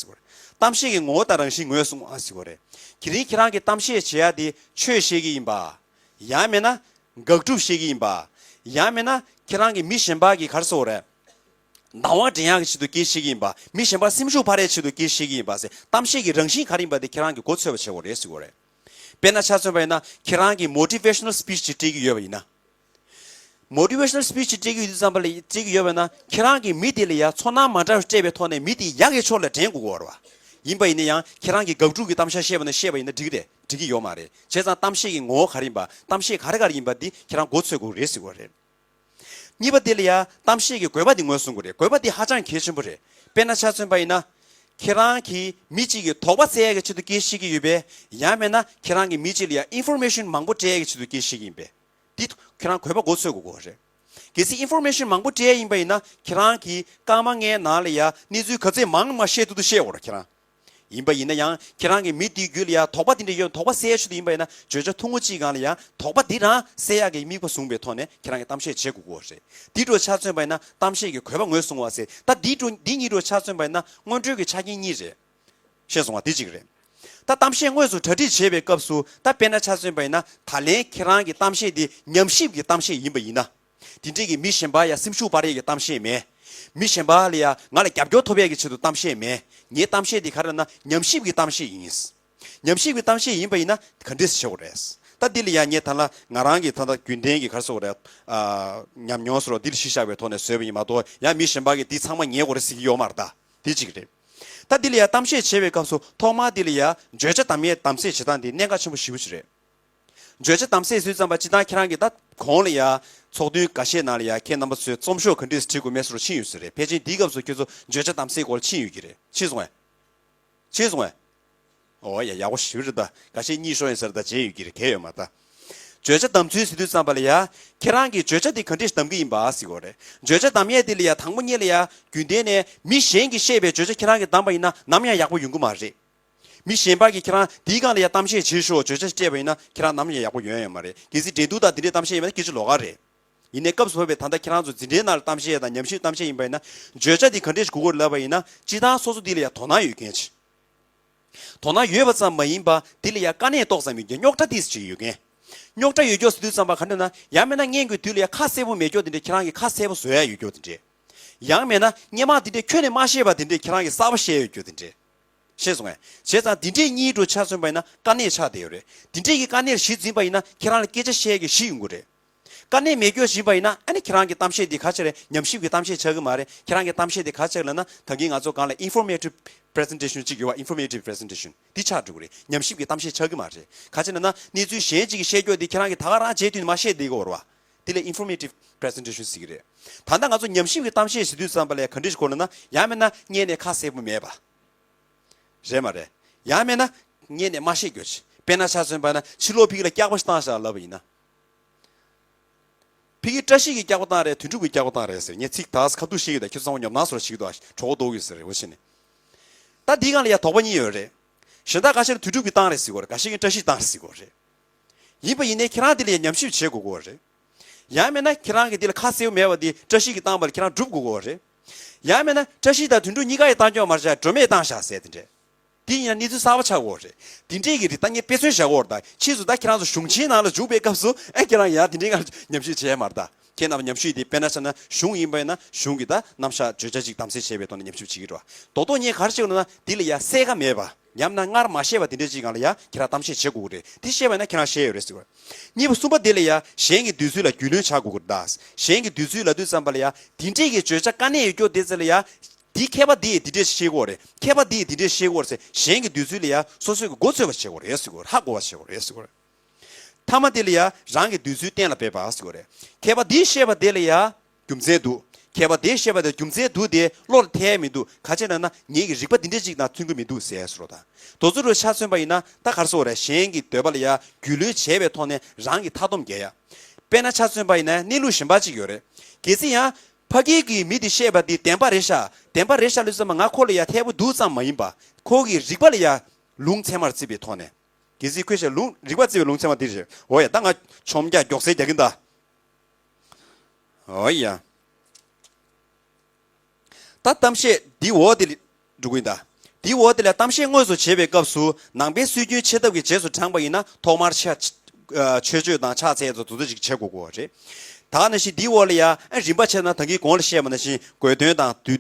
ཟེར་གྱི་རེད། གཏམ་བཤད་ཀྱི་ངོ་བོ་དང་རང་བཞིན་ངོས་བཟུང་ཨ་ཟེར་གྱི་རེད། དེ་རིང་ཁྱེད་རང་གིས་གཏམ་བཤད་བྱེད་ཡ་དེ་ཆོས་བཤད་ཀྱི་ཡིན་པ། ཡང་མིན་ན་དགག་སྒྲུབ་བཤད་ཀྱི་ཡིན་པ། ཡང་མིན་ན་ཁྱེད་རང་གིས་མི་གཞན་པ་གི་ག་རེ་ཟེར་དགོས་རེད། སྡང་བ་འདྲེན་ཡག་གི་ཆེད་དུ་སྐད་ཆ་བཤད་ཀྱི་ཡིན་པ། མི་གཞན་པ་སེམས་ཤུགས་འཕར་ཡག་ཆེད་དུ་སྐད་ཆ་བཤད་ཀྱི་ཡིན་པ་ཟེར་གཏམ་བཤད་ཀྱི་རང་བཞིན་ག་རེ་ཡིན་པ་དེ་ཁྱེད་རང་གིས་མགོ་ཚོས་པ་བྱེད་དགོས་རེད་ཟེར་གྱི་རེད། དཔེར་ན་ཆ་མཚོན་པ་ཡིན་ན་ཁྱེད་རང་གིས་མོ་ཊི་ཝེ་ཤ་ནལ་སི་པིཆ་ཅིག་སྤྲད་ཀྱི་ཡོད་པ་ཡིན་ན། མོ་ཊི་ཝེ་ཤ་ནལ་སི་པིཆ་ཅིག་སྤྲད་ཀྱི་ཡོད་དུས་ཙམ་པ་ལ་སྤྲད་ཀྱི་ཡོད་པ་ཡིན་ན་ཁྱེད་རང་གིས་མི་དེ་ལ་ཡ་ཚོར་སྣང་མ་འདྲ་བ་སྤྲད་པའི་ཐོག་ནས་མི་དེ་ཡག་གི་ཕྱོགས་ལ་འདྲེན་དགོས་ཀྱི་ཡོད་རེད་བ། ཡིན་པ་ཡིན་ན་ཡང་ཁྱེད་རང་གིས་དགག་སྒྲུབ་ཀྱི་གཏམ་བཤད་བཤད་པ་ན་བཤད་པ་ཡིན་ན་འགྲིག་གི་རེད། འགྲིག་གི་ཡོད་མ་རེད། བྱས་ཙང་གཏམ་བཤད་ཀྱི་ངོ་བོ་ག་རེ་ཡིན་པ་གཏམ་བཤད་ག་རེ་ག་རེ་ཡིན་པ་འདི་ཁྱེད་རང་མགོ་ཚོས་དགོས་རེད་ཟེར་གྱི་རེད། གཉིས་པ་དེ་ལ་ཡ་གཏམ་བཤད་ཀྱི་དགོས་པ་འདི་ངོས་བཟུང་དགོས་རེད། དགོས་པ་འདི་ཧ་ཅང་གལ་ཆེན་པོ་རེད། དཔེར་ན་ཆ་མཚོན་པ་ཡིན་ན། ཁྱེད་རང་གིས་མི་གཅིག་གི་དོགས་པ་སེལ་ཡག་གི་ཆེད་དུ་སྐད་ཆ་བཤད་ཀྱི་ཡོད་པས། ཡང་མིན་ན་ཁྱེད་རང་གིས་མི་གཅིག་ལ་ཡ་ཨིན་ཕོར་མེ་ཤན་མང་པོ་སྤྲད་ཡག་གི་ཆེད་དུ་སྐད་ཆ་བཤད་ཀྱི་ཡིན་པས། འདི་ཁྱེད་རང་དགོས་པ་མགོ་ཚོས་དགོས་ཀྱི་རེད། གལ་སྲིད་ཨིན་ཕོར་མེ་ཤན་མང་པོ་སྤྲད་ཡག་ཡིན་པ་ཡིན་ན་ཁྱེད་རང་གིས་སྐར་མ་ལྔའི་ནང་ལ་ཡ་གནས་ཚུལ་ག་ཚད་མང་མང་བཤད་ཐུབ་ཐུབ་བཤད་དགོས་རེད་ཁྱེད་རང་། ཡིན་པ་ཡིན་ན་ཡང་ཁྱེད་རང་གིས་མི་དེའི་རྒྱུད་ལ་ཡ་དོགས་པ་དེ་འདྲ་ཡོད་དོགས་པ་སེལ་ཡག་ཆེད་དུ་ཡིན་པ་ཡིན་ན་བརྗོད་བྱ་ཐུང་ངུ་གཅིག་སྒང་ལ་ཡ་དོགས་པ་འདི་རང་སེལ་ཡག་གི་དམིགས་པ་བཟུང་བའི་ཐོག་ནས་ཁྱེད་རང་གིས་གཏམ་བཤད་བྱེད་དགོས་ཀྱི་རེད། འདི་འདྲ་ཆ་མཚོན་པ་ཡིན་ན་གཏམ་བཤད་ཀྱི་དགོས་པ་ངོས་བཟུང་བ་ཟེར། ད་འདི་འདྲ་འདི་གཉིས་འདྲ་ཆ་མཚོན་པ་ཡིན་ན་སྔོན་འགྲོའི་གི་ཆ་རྐྱེན་གཉིས་རེད། ཤེས་སོང་བ་འདི་གཅིག་རེད། ད་གཏམ་བཤད་དངོས་སུ་གྲ་སྒྲིག་བྱེད་པའི་སྐབས་སུ་ད་དཔེར་ན་ཆ་མཚོན་པ་ཡིན་ན་ད་ལན་ཁྱེད་རང་གི་གཏམ་བཤད་འདི་ཉམས་ཞིབ་ཀྱི་གཏམ་བཤད་ཡིན་པ་ཡིན་ན། དེ་འདྲས་ཀྱི་མི་གཞན་པ་ཡ་སེམས་ཤུགས་སྤར་ཡས་ཀྱི་གཏམ་བཤད་མེད། མི་གཞན་པ་ལ་ཡ་ང་ལ་རྒྱབ་སྐྱོར་ཐོབ་ཡས་ཀྱི་ཆེད་དུ་གཏམ་བཤད་མེད། ངའི་གཏམ་བཤད་འདི་ག་རེ་ལབ་ན་ཉམས་ཞིབ་ཀྱི་གཏམ་བཤད་ཡིན། ཉམས་ཞིབ་ཀྱི་གཏམ་བཤད་ཡིན་པ་ཡིན་ན་ག་འདྲས་སེ་བྱེད་དགོས་རེད། ད་འདི་ལ་ཡང་ངས་ད་ལ་ང་རང་གི་ད་ལྟ་རྒྱུན་ལྡན་གྱི་ག་རེ་ཟེར་དགོས་རེད། ཨ། ཉམས་མྱོང་ཟེར་རོ། འདི་ལ་གཞི་བཞག་པའི་ཐོག་ནས་བཟོས་པ་ཡིན་མ་གཏོགས། ཡང་མི་གཞན་པ་གིས་འདི་ཚང་མ་ངའི་སྐོར་རེད་ཟེར་གྱི་ཡོད་མ་རེད་ད། འདི་གཅིག་རེད། ད་འདི་ལ་ཡང་གཏམ་བཤད་བྱེད་པའི་སྐབས་སུ་ཐོག་མར་འདི་ལ་ཡང་བརྗོད་བྱ་གདམ་ཡས་གདམ་གསེས་བྱེད་སྟངས་འདི་གནད་འགག་ཆེན་པོ་ཞེ་པོ་ཅིག་རེད། བརྗོད་བྱ་གདམ་གསེས་ཟེར་དུས་ཙམ་པ་སྤྱིར་བཏང་ཁྱེད་རང་གིས་ད་གོང་ལ་ཡང་ཚོགས་ཐུན་འགའ་ཤས་ནང་ལ་ཡང་ཁྱེད་རྣམ་པ་ཚོས་རྩོམ་ཤོག་ག་འདྲས་བྲིས་དགོས་མེད་ཟེར་རོ་ཕྱིན་ཡོད་ས་རེད། ཕལ་ཆེར་འདིའི་སྐབས་སུ་ཁྱེད་ཚོ་བརྗོད་བྱ་གདམ་གསེས་སྐོར་ལ་ཕྱིན་ཡོད་ཀྱི་རེད། ཕྱིན་སོང་ངས། ཕྱིན་སོང་ངས། ཨོ་ཡ། ཡག་པོ་ཞེ་པོ་རེད་ད། འགའ་ཤས་གཉིད་ཤོར་ཡིན་ས་རེད་ད། བརྗེད་ཡོད་ཀྱི་རེད། གལ་ཡོད་མ་རེད་ད། བརྗོད་བྱ་གདམ་ཚུལ་ཟེར་དུས་ཙམ་པ་ལ་ཡ། ཁྱེད་རང་གིས་བརྗོད་བྱ་འདི་ག་འདྲས་གདམ་གྱི་ཡིན་པ་ཟེར་དགོས་རེད། བརྗོད་བྱ་གདམ་ཡས་འདི་ལ་ཡ་དང་པོ་ཉིད་ལ་ཡ་རྒྱུན་ལྡན་ནས་མི་གཞན་གྱིས་བཤད་པའི་བརྗོད་བྱ་ཁྱེད་རང་གིས་གདམ་པ་ཡིན་ན་ནམ་ཡང་ཡག་པོ་ཡོང་གི་མ་རེད། མི་གཞན་པ་གིས་ཁྱེད་རང་འདིའི་སྒང་ལ་ཡ་གཏམ་བཤད་བྱེད་ཤོག་བརྗོད་བྱ་སྤྲད་པ་ཡིན་ན་ཁྱེད་རང་ནམ་ཡང་ཡག་པོ་ཡོང་ཡ་ཡོད་མ་རེད། གལ་སྲིད་འགྲན་བསྡུར་དང་འདི་འདྲའི་གཏམ་བཤད་ཡིན་པ་ན་སྐད་ཆ་ལོགས་ཀ་རེད། ཡིན་ནའི་སྐབས་སུ་བབས་པའི་ད་ལྟ་ཁྱེད་རང་ཚོ་འཛིན་གྲྭའི་ནང་ལ་གཏམ་བཤད་དང་ཉམས་ཞིབ་གཏམ་བཤད་ཡིན་པ་ཡིན་ན། བརྗོད་བྱ་འདི་ག་འདྲས་ཞིག་དགོས་ཀྱི་རེད་ལབ་པ་ཡིན་ན། སྤྱིར་བཏང་སོ་སོ་འདི་ལ་ཡ་དོ་སྣང་ཡོད་མཁན་ཅིག་དོ་སྣང་ཡོད་པ་ཙམ་མ་ཡིན་པ་འདི་ལ་ཡ་དཀའ་གནད་ཏོག་ཙམ་ཡོད་མཁན། རྙོག་དྲ་ཏོག་ཙམ་ཡོད་མཁན། རྙོག་དྲ་ཡོད་མཁན་ཟེར་དུས་ཙམ་པ་ག་འདྲ་ན། ཡང་མིན་ན་སྔོན་གྱི་དུས་ལ་ཡ་ཁ་གསལ་པོ་མེད་མཁན་འདི་འདྲས་ཁྱེད་རང་གིས་ཁ་གསལ་པོ་བཟོ་ཡ་ཡོད་མཁན་འདི་འདྲས། ཡང་མིན་ན་སྔོན་མ་འདི་འདྲས་ཁྱོན་ནས་མ་བཤད་པ་འདི་འདྲས་ཁྱེད་རང་གིས་གསར་པ་བཤད་ཡ་ཡོད་མཁན་འདི་འདྲས། ཤེས་སོང་ངས། བྱས་ཙང་འདི་འདྲས་གཉིས་འགྲོ་ཆ་མཚོན་པ་ཡིན་ན་དཀའ་གནད་ཆགས་བསྡད་ཡོད་རེད། འདི་འདྲས་ཀྱི་དཀའ་གནད་གཞི་འཛིན་པ་ཡིན་ན་ཁྱེད་རང་ལ་སྐད་ཆ་བཤད་ཀྱི་གཞི་ཡོང་གི་རེད། དཀའ་གནད་མེད་མཁན་ཡིན་པ་ཡིན་ན་ཨ་ནི་ཁྱེད་རང་གི་གཏམ་བཤད་འདི་ག་ཆགས་རེད། ཉམས་ཞིབ་ཀྱི་གཏམ་བཤད་ཆགས་ཀྱི་མ་རེད། ཁྱེད་རང་གི་གཏམ་བཤད་འདི་ག་ཆགས་ལབ་ན། ད་གིན་ང་ཚོ་སྒང་ལ་informative presentation གཅིག་ཡོད་པ། informative presentation འདི་ཆགས་འགྲོ་གི་རེད། ཉམས་ཞིབ་ཀྱི་གཏམ་བཤད་ཆགས་ཀྱི་མ་རེད། ག་ཅི་ལབ་ན་གནས་ཚུལ་གཞན་གཅིག་གིས་བཤད་རྒྱུ་འདི་ཁྱེད་རང་གིས་ད་ག་རང་བྱེད་དུས་ནས་མ་བཤད་བསྡད་ཀྱི་ཡོད་རེད་པ། དེ་ལ་informative presentation ཟེར་གྱི་རེད། ད་ལྟ་ང་ཚོ་ཉམས་ཞིབ་ཀྱི་གཏམ་བཤད་བྱེད་དུས་ཙམ་པ་ལ་ག་འདྲ་ཞིག་དགོས་ལབ་ན། ཡང་མིན་ན་དངོས་གནས་ཁ་གསལ་པོ་མེད་པ། རེད་མ་རེད། ཡང་མིན་ན་དངོས་གནས་མ་བཤད་རྒྱུ་ཅིག་དཔེར་ན་ཆ་མཚོན་པ་ན་ཕྱི་ལོགས་ཕ་གི་ལ་སྐྱག་པ་ཞིག་བཏང་བཞག་ལབ་པ་ཡིན་ན། ཕ་གི་བཀྲ་ཤིས་ཀྱིས་སྐྱག་པ་བཏང་རེད། དོན་གྲུབ་ཀྱིས་སྐྱག་པ་བཏང་རེད་ཟེར། ངས་ཚིག་དག་ཁ་ཐུག་བཤད་ཀྱི་ད། ཁྱོད་ཚོ་ཚང་མ་ཉོབ་སྣང་བཟོ་འདྲ་བྱེད་ཀྱི་འདུག་གྲོད་ཁོག་ལྟོགས་ཀྱི་ཟེར་རེད། འོ་བྱས་ནས། ད་འདིའི་སྒང་ལ་ཡ་དོགས་པ་གཉིས་ཡོད་རེད། གཞན་དག་ཁ་ཤས་ལ་དོན་གྲུབ་ཀྱིས་བཏང་རེད་ཟེར་གྱི་ཡོད་རེད། འགའ་ཤས་ཀྱིས་བཀྲ་ཤིས་བཏང་རེད་ཟེར་གྱི་ཡོད་རེད། ཡིན་པ་ཡིན་ནའི་ཁྱེད་རང་འདི་ལ་ཡ་ཉམས་ཞིབ་བྱེད་དགོས་ཀྱི་ཡོད་རེད། ཡང་མིན་ན་ཁྱེད་རང་གིས་འདི་ལ་ཁ་གསལ་པོ་མེད་པ་འདི་བཀྲ་ཤིས་ཀྱིས་བཏང་བ་ལ་ཁྱེད་རང་སྒྲུབ་དགོས་ཀྱི་ཡོད་རེད། ཡང་མིན་ན་བཀྲ་ཤིས་དང་དོན་གྲུབ་གཉིས་ཀ་ཡིས་བཏང་རྒྱུ་མ་རེད་བྱས། སྒྲོལ་མས་བཏང་བཞག་ཟེར་དེ་འདྲས། འདི་ཡིན་ན་གནས་ཚུལ་གསར་པ་ཆགས་ཀྱི་ཡོད་རེད། དེ་འདྲས་ཀྱི་རིགས་ད་ངས་དཔེ་མཚོན་བཞག་གི་ཡོད་རེད་ད། ཕྱིས་སུ་ད་ཁྱེད་རང་ཚོ་གཞུང་ཆེན་ནང་ལ་འཇུག་པའི་སྐབས་སུ་ཨེ་ཁྱེད་རང་ཡང་དེ་འདྲས་ངང་ཉམས་ཞིབ་བྱས་མ་རེད་ད། ཁྱེད་རྣམ་པ་ཉམས་ཞིབ་དེ་དཔེར་ན་ཆ་ན་གཞུང་ཡིན་པ་ཡིན་ན་གཞུང་གི་ད་རྣམ་གཞག་བརྗོད་བྱ་ཅིག་གདམ་གསེས་བྱས་པའི་ཐོག་ནས་ཉམས་ཞིབ་བྱེད་ཀྱི་རེད་བ། རྡོག་རྡོག་ངས་ག་རེ་བྱེད་དགོས་ན། འདི་ལ་ཡ་གསལ་ཁ་མེད་པ། ཡང་ན་སྔར་མ་བཤད་པ་དེ་འདྲ་ཅིག་སྒང་ལ་ཡ་ཁྱེད་རང་གཏམ་བཤད་བྱེད་དགོས་ཀྱི་རེད། དེ་བཤད་པ་ཡིན་ན་ཁྱེད་རང་ཤེས་ཡོད་རེད་ཟེར་བ། གཉིས་པ་གསུམ་པ་དེ་ལ་ཡ་གཞན་གྱི་འདོད་ཚུལ་ལ་རྒྱུས་ལོན་བྱ་དགོས་ཀྱི་རེད་ད། གཞན་གྱི་འདོད་ཚུལ་ལབ་དུས་ཙམ་པ་ལ་ཡ་དེ་འདྲས་ཀྱི་བརྗོད་བྱ་དཀའ་གནད་ཡོད་རྒྱུ་དེ་ཚོ་ལ་ཡ། དེ་མཁས་པ་དེས་དེ་འདྲས་བཤད་ཀྱི་ཡོད་རེད། མཁས་པ་དེས་དེ་འདྲས་བཤད་ཀྱི་ཡོད་རེད་ཟེར་གཞན་གྱི་འདོད་ཚུལ་ལ་ཡ་སོ་སོས་ཀྱི་མགོ་ཚོས་པ་བྱེད་དགོས་རེད་ཟེར་གྱི་ཡོད་རེད། ཧ་གོ་བ་བྱེད་དགོས་རེད་ཟེར་གྱི་ཡོད་རེད། མཐའ་མ་དེ་ལ་ཡ་རང་གི་འདོད་ཚུལ་གཏན་ལ་འབེབས་པ་ཟེར་གྱི་ཡོད་རེད། མཁས་པ་དེས་བཤད་པ་དེ་ལ་ཡ་རྒྱུ་མཚན་འདུག་མཁས་པ་དེས་བཤད་པ་དེ་རྒྱུ་མཚན་འདུག་དེ་བློ་ལ་འཐད་མི་འདུག་ག་ཅི་ལབ་ན་ངེད་ཀྱི་རིག་པ་འདི་འདྲས་ཅིག་དང་མཐུན་གྱི་མི་འདུག་ཟེར་ཟེར་རོ་ད། དེ་ཚོ་རུ་ཆ་མཚོན་པ་ཡིན་ན་ད་ག་རེ་ཟེར་དགོས་རེད། གཞན་གྱི་འདོད་པ་ལ་ཡ་རྒྱུས་ལོན་བྱས་པའི་ཐོག་ནས་རང་གི་མཐའ་སྡོམ་རྒྱག་ཡ། དཔེར་ན་ཆ་མཚོན་པ་ཡིན་ན་གནས་ལུགས་གཞན་པ་ཅིག་ཡོད་རེད། གལ་སྲིད་ཡང་ཕ་གི་གི་མི་དེས་བཤད་པ་འདི་བདེན་པ་རེད་ཤག་བདེན་པ་རེད་ཤག་ལབ་ཙམ་པ་ང་ཁོ་ལ་ཡ་འཐད་པོ་འདུག་ཙམ་མ་ཡིན་པ། ཁོ་གི་རིག་པ་ལ་ཡ་ལུང་ཚད་མར་བརྩི་བའི་ཐོག་ནས། གལ་སྲིད་ཁོས་བཤད་ལུང་རིག་པ་བརྩི་བའི་ལུང་ཚད་མ་འདི་རེད། འོ་ཡ་ད་ང་ཆོམ་རྒྱག་མགྱོགས་སེ་རྒྱག་གིན་ད། འོ་ཡ། ད་གཏམ་བཤད་འདི་འོག་དེ་ལ་འགྲོ་གི་ཡིན་ད། འདི་འོག་དེ་ལ་གཏམ་བཤད་དངོས་སུ་བྱེད་པའི་སྐབས་སུ་ནང་པའི་སྲོལ་རྒྱུན་ཆེ་ཐབས་ཀྱི་རྗེས་སུ་འབྲངས་པ་ཡིན་ན་ཐོག་མར་ཆ་ཆོས་སྤྱོད་དང་ཕྱག་འཚལ་དང་དེ་ཚོ་ཅིག་བྱེད་དགོས་ཀྱི་ཡོད་རེད། ད་ནང་བཞིན་འདི་འོག་ལ་ཡ་རིམ་པ་བྱས་ན་ད་གིན་གོང་ལ་བཤད་པ་ནང་བཞིན་དགོས་འདུན་དང་དུས་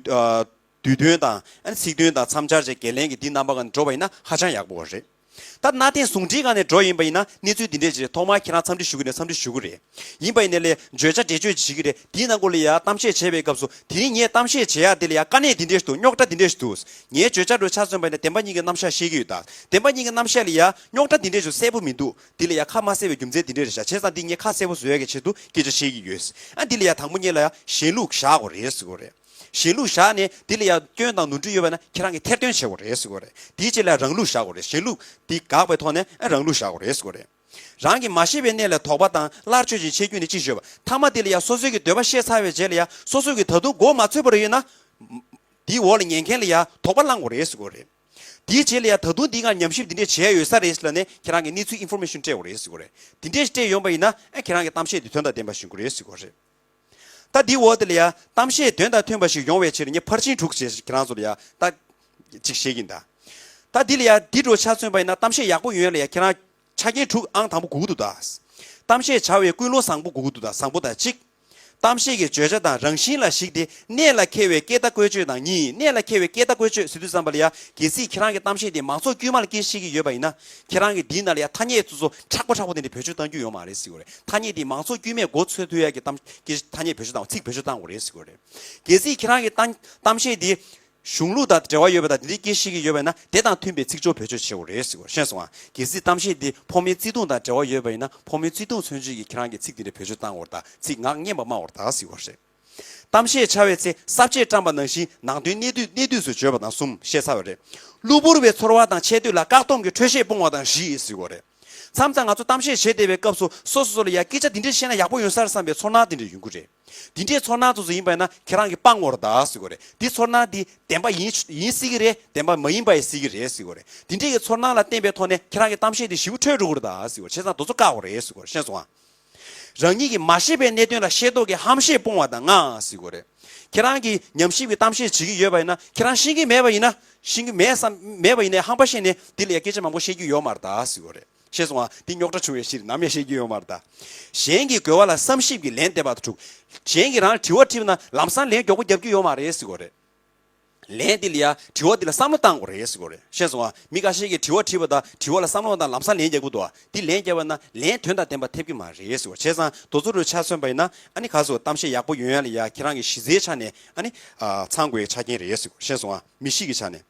དུས་འདུན་དང་ཚིག་འདུན་དང་མཚམས་སྦྱར་བཅས་བརྒལ་ལན་གྱི་འདི་རྣམ་པ་ག་ནས་འགྲོ་བ་ཡིན་ན་ཧ་ཅང་ཡག་པོ་རེད། ད་གནའ་དེང་ཟུང་འབྲེལ་སྒང་ནས་འགྲོ་ཡིན་པ་ཡིན་ན་གནས་ཚུལ་འདི་འདྲས་ཅིག་རེད། ཐོག་མར་ཁྱེད་རང་འཚམས་འདྲི་ཞུ་གི་རེད། འཚམས་འདྲི་ཞུ་གི་རེད། ཡིན་པ་ཡིན་ནའི་ལས་བརྗོད་བྱ་འགྲེལ་བརྗོད་ཅིག་བྱེད་ཀྱི་རེད། དེའི་ནང་ཁུལ་ལ་ཡ་གཏམ་བཤད་བྱེད་པའི་སྐབས་སུ་དེ་རིང་ངས་གཏམ་བཤད་བྱེད་ཡ་དེ་ལ་ཡ་དཀའ་གནད་འདི་འདྲས་ཤིག་འདུག་རྙོག་དྲ་འདི་འདྲས་ཤིག་འདུག་ངའི་བརྗོད་བྱ་འགྲོ་ཆ་མཚོན་པ་ཡིན་ན་བདེན་པ་གཉིས་ཀྱི་རྣམ་གཞག་བཤད་ཀྱི་ཡོད་ད། བདེན་པ་གཉིས་ཀྱི་རྣམ་གཞག་ལ་ཡ་རྙོག་དྲ་འདི་འདྲས་ཤིག་གསལ་པོ་མི་འདུག་འདི་ལ་ཡ་ཁ་མ་གསལ་བའི་རྒྱུ་མཚན་འདི་འདྲས་རེད་ཤག་བྱས་ཙང་འདི་ངས་ཁ་གསལ་པོ་བཟོ་ཡ་གི་ཆེད་དུ་སྐད་ཆ་བཤད་ཀྱི་ཡོད། ཨ་འདི་ལ་ཡ་དང་པོ་ཉིད་ལ་ཡ་གཞན་ལུགས་བཞག་དགོས་རེད་ཟེར་གྱི་ཡོད་རེད། གཞན་ལུགས་བཞག་ནས་འདི་ལ་ཡང་སྐྱོན་དང་ནོར་འཁྲུལ་ཡོད་པ་ན་ཁྱེད་རང་གིས་ཐེར་འདོན་བྱེད་དགོས་རེད་ཟེར་དགོས་རེད། དེའི་རྗེས་ལ་རང་ལུགས་བཞག་དགོས་རེད། གཞན་ལུགས་འདི་དགག་པའི་ཐོག་ནས་རང་ལུགས་བཞག་དགོས་རེད་ཟེར་དགོས་རེད། རང་གིས་མ་ཤེས་པའི་གནས་ལ་དོགས་པ་དང་སླར་བརྗོད་ཅིང་འཆད་རྒྱུ་ནི་ཅི་ཞུ་བ། མཐའ་མ་དེ་ལ་ཡང་སོ་སོའི་གི་འདོད་པ་བཤད་ཚར་བའི་རྗེས་ལ་ཡང་སོ་སོའི་གི་ད་དུང་མགོ་མ་ཚོས་པ་རེ་ཡོད་ན། འདིའི་འོག་ལ་ཉན་མཁན་ལ་ཡང་དོགས་པ་བསླང་དགོས་རེད་ཟེར་དགོས་རེད། དེའི་རྗེས་ལ་ཡང་ད་དུང་འདི་སྒང་ཉམས་ཞིབ་འདི་འདྲས་བྱས་ཡོད་ས་རེད་ཟེར་ལབ་ནས་ཁྱེད་རང་གིས་གནས་ཚུལ་ཨིན་ཕོར་མེ་ཤོན་སྤྲད་དགོས་རེད་ཟེར་དགོས་རེད། འདི་འདྲས་སྤྲད་ཡོང་པ་ཡིན་ན་ཨ་ཁྱེད་རང་གི་གཏམ་བཤད་འདི་དོན་དང་ལྡན་པ་ཞིག་ཡོང་གི་རེད་ཟེར་དགོས་རེད། ད་འདིའི་འོག་དེ་ལ་ཡ་གཏམ་བཤད་དོན་དང་མཐུན་པ་ཞིག་ཡོང་བའི་ཕྱིར་ངས་ཕར་ཕྱིན་དྲུག་ཅེས་ཁྱེད་རང་ཚོ་ལ་ཡ་ད་ཅིག་བཤད་ཀྱིན་གདའ། ད་འདི་ལ་ཡ་འདི་འདྲ་ཆ་མཚོན་པ་ཡིན་ན་གཏམ་བཤད་ཡག་པོ་ཡོང་ཡ་ལ་ཡ་ཁྱེད་རང་ཆ་རྐྱེན་དྲུག་ཨང་དང་པོ་དགོས་ཀྱི་འདུག་ད། གཏམ་བཤད་བྱ་བའི་ཀུན་སློང་བཟང་པོ་དགོས་ཀྱི་འདུག་ད། བཟང་པོ་དང་གཅིག་གཏམ་བཤད་ཀྱི་བརྗོད་བྱ་དང་རང་བཞིན་ལ་གཞིགས་ཏེ། གནད་ལ་འཁེལ་བའི་སྐད་བརྡ་བཀོལ་སྤྱོད་དང་། གཉིས། གནད་ལ་འཁེལ་བའི་སྐད་བརྡ་བཀོལ་སྤྱོད་ཟེར་དུས་ཙམ་པ་ལ་ཡ། གལ་སྲིད་ཁྱེད་རང་གི་གཏམ་བཤད་དེ་མང་ཚོགས་དཀྱུས་མ་ལ་སྐད་ཆ་བཤད་ཀྱི་ཡོད་པ་ཡིན་ན། ཁྱེད་རང་གིས་འདིའི་ནང་ལ་ཡ་ཐ་སྙད་དེ་ཚོ་མཁྲེགས་པོ་མཁྲེགས་པོ་དེ་འདྲ་བེད་སྤྱོད་གཏང་རྒྱུ་ཡོད་མ་རེད་ཟེར་གྱི་ཡོད་རེད། ཐ་སྙད་དེ་མང་ཚོགས་དཀྱུས་མས་མགོ་འཚོས་ཐུབ་ཡ་གི་གཏམ་སྐད་ཐ་སྙད་བེད་སྤྱོད་བཏང་བ། ཚིག་བེད་སྤྱོད་གཏང་དགོས་རེད་ཟེར་གྱི་ཡོད་རེད། གལ་སྲིད་ཁྱེད་རང་གི་གཏམ་གཏམ་བཤད་དེ་གཞུང་ལུགས་དང་འབྲེལ་བ་ཡོད་པ་དང་། དེ་འདྲའི་སྐད་ཆ་བཤད་ཀྱི་ཡོད་པ་ཡིན་ན། དེ་དང་མཐུན་པའི་ཚིག་སྦྱོར་བེད་སྤྱོད་བྱེད་དགོས་རེད་ཟེར་གྱི་ཡོད་རེད། ཤེས་སོང་ཨ། གལ་སྲིད་གཏམ་བཤད་དེ་ཕོ་མོའི་བརྩེ་དུང་དང་འབྲེལ་བ་ཡོད་པ་ཡིན་ན། ཕོ་མོའི་བརྩེ་དུང་མཚོན་བྱེད་ཀྱི་ཁྱེད་རང་གི་ཚིག་དེ་འདྲ་བེད་སྤྱོད་བཏང་དགོས་རེད་ད། ཚིག་ངག་སྙན་པ་སྨྲ་དགོས་རེད་ད་ཟེར་གྱི་ཡོད་རེད། གཏམ་བཤད་བྱ་བའི་ཚེ་ས་བཅད་བཀྲམ་པ་ནང་བཞིན་ནང་དོན་གནད་བསྡུས་གནད་བསྡུས་སུ་བརྗོད་པ་དང་། གསུམ་བཤད་ཚར་བ་རེད། གློ་བུར་བའི་ཚོར་བ་དང་འཆལ་སྡོད་ལ་བཀག་སྡོམ་གྱི་འཕྲོས་ཤེས་སྤོང་བ་དང་། བཞི་ཟེར་གྱི་ཡོད་རེད། མཚམས་མཚམས་ང་ཚོ་གཏམ་བཤད་བྱེད་བསྡད་པའི་སྐབས་སུ་སོ་སོ་སོ་ལ་ཡ་སྐད་ཆ་འདི་འདྲ་བཤད་ན་ཡག་པོ་ཡོང་ས་རེད་བསམ་པའི་ཚོར་སྣང་དེ་འདྲ་ཡོང་གི་རེད། འདི་འདྲའི་ཚོར་སྣང་དེ་ཚོ་ཡིན་པ་ཡིན་ན་ཁྱེད་རང་གིས་སྤང་དགོས་རེད་ད་ཟེར་གྱི་ཡོད་རེད། འདི་ཚོར་སྣང་འདི་བདེན་པ་ཡིན་ཡིན་སྲིད་ཀྱི་རེད། བདེན་པ་མ་ཡིན་པ་ཡིན་སྲིད་ཀྱི་རེད་ཟེར་གྱི་ཡོད་རེད། འདི་འདྲའི་གི་ཚོར་སྣང་ལ་བརྟེན་པའི་ཐོག་ནས་ཁྱེད་རང་གི་གཏམ་བཤད་འདི་ཞེ་པོ་འཕྲོད་འགྲོ་གི་རེད་ད་ཟེར་གྱི་ཡོད་རེད། བྱས་ཙང་དེ་ཚོ་བཀག་དགོས་རེད་ཟེར་གྱི་ཡོད་རེད། ཤེས་སོང་ཨ། རང་ཉིད་ཀྱིས་མ་ཤེས་པའི་གནད་དོན་ལ་ཤེས་རྟོགས་ཀྱིས་ཧམ་བཤད་སྤོང་བ་དང་། ལྔ་ཟེར་གྱི་ཡོད་རེད། ཁྱེད་རང་གིས་ཉམས་ཞིབ་ཀྱི་གཏམ་བཤད་བྱེད་ཀྱི་ཡོད་པ་ཡིན་ན། ཁྱེད་རང་ཤེས་ཀྱི་མེད་པ་ཡིན་ན། ཤེས་ཀྱི་མེད་བསམ་མེད་པ་ཡིན་ནའི་ཧམ་པ་བཤད་ནས་འདི་ལ་ཡ་སྐད་ཆ་མང་པོ་བཤད་རྒྱུ་ཡོད་མ་རེད་ད་ཟེར་གྱི་ཡོད་རེད། ཤེས་སོང་ཨ། འདི་རྙོག་དྲ་བྱུང་བའི་ཕྱིར་ནམ་ཡང་བཤད་རྒྱུ་ཡོད་མ་རེད་ད། གཞན་གྱི་རྒོལ་བ་ལ་བསམ་ཞིབ་ཀྱིས་ལན་འདེབས་པ་དང་དྲུག་གཞན་གྱིས་རང་ལ་དྲི་བ་དྲིས་པ་ན་ལམ་སང་ལན་མགྱོགས་པོ་རྒྱབ་རྒྱུ་ཡོད་མ་རེད་ཟེར་གྱི་ཡོད་རེད། ལན་འདི་ལ་ཡ་དྲི་བ་འདི་ལ་བསམ་བློ་བཏང་དགོས་རེད་ཟེར་གྱི་ཡོད་རེད། ཤེས་སོང་ཨ། མི་ཁ་ཤས་ཀྱིས་དྲི་བ་དྲིས་པ་དང་དྲི་བ་ལ་བསམ་བློ་བཏང་ལམ་སང་ལན་རྒྱག་གི་འདུག་ཨ། འདི་ལན་བརྒྱབ་པ་ན་ལན་དོན་དང་ལྡན་པ་ཐེབས་ཀྱི་མ་རེད་ཟེར་བ། བྱས་ཙང་དེ་ཚོ་ལ་ཆ་མཚོན་པ་ཡིན་ན། ཨ་ནི་ག་ཟེར། གཏམ་བཤད་ཡག་པོ་ཡོང་ཡ་ལ་ཡ་ཁྱེད་རང་གི་གཞི་རྩའི་ཆ་ནས་ཨ་ནི་ཨ་ཚང་དགོས་ཡའི་ཆ་རྐྱེན་རེད་ཟེར་གྱི་ཡོད་རེད། ཤེས་སོང་ཨ། མི་གཤིས་ཀྱི་ཆ་ནས།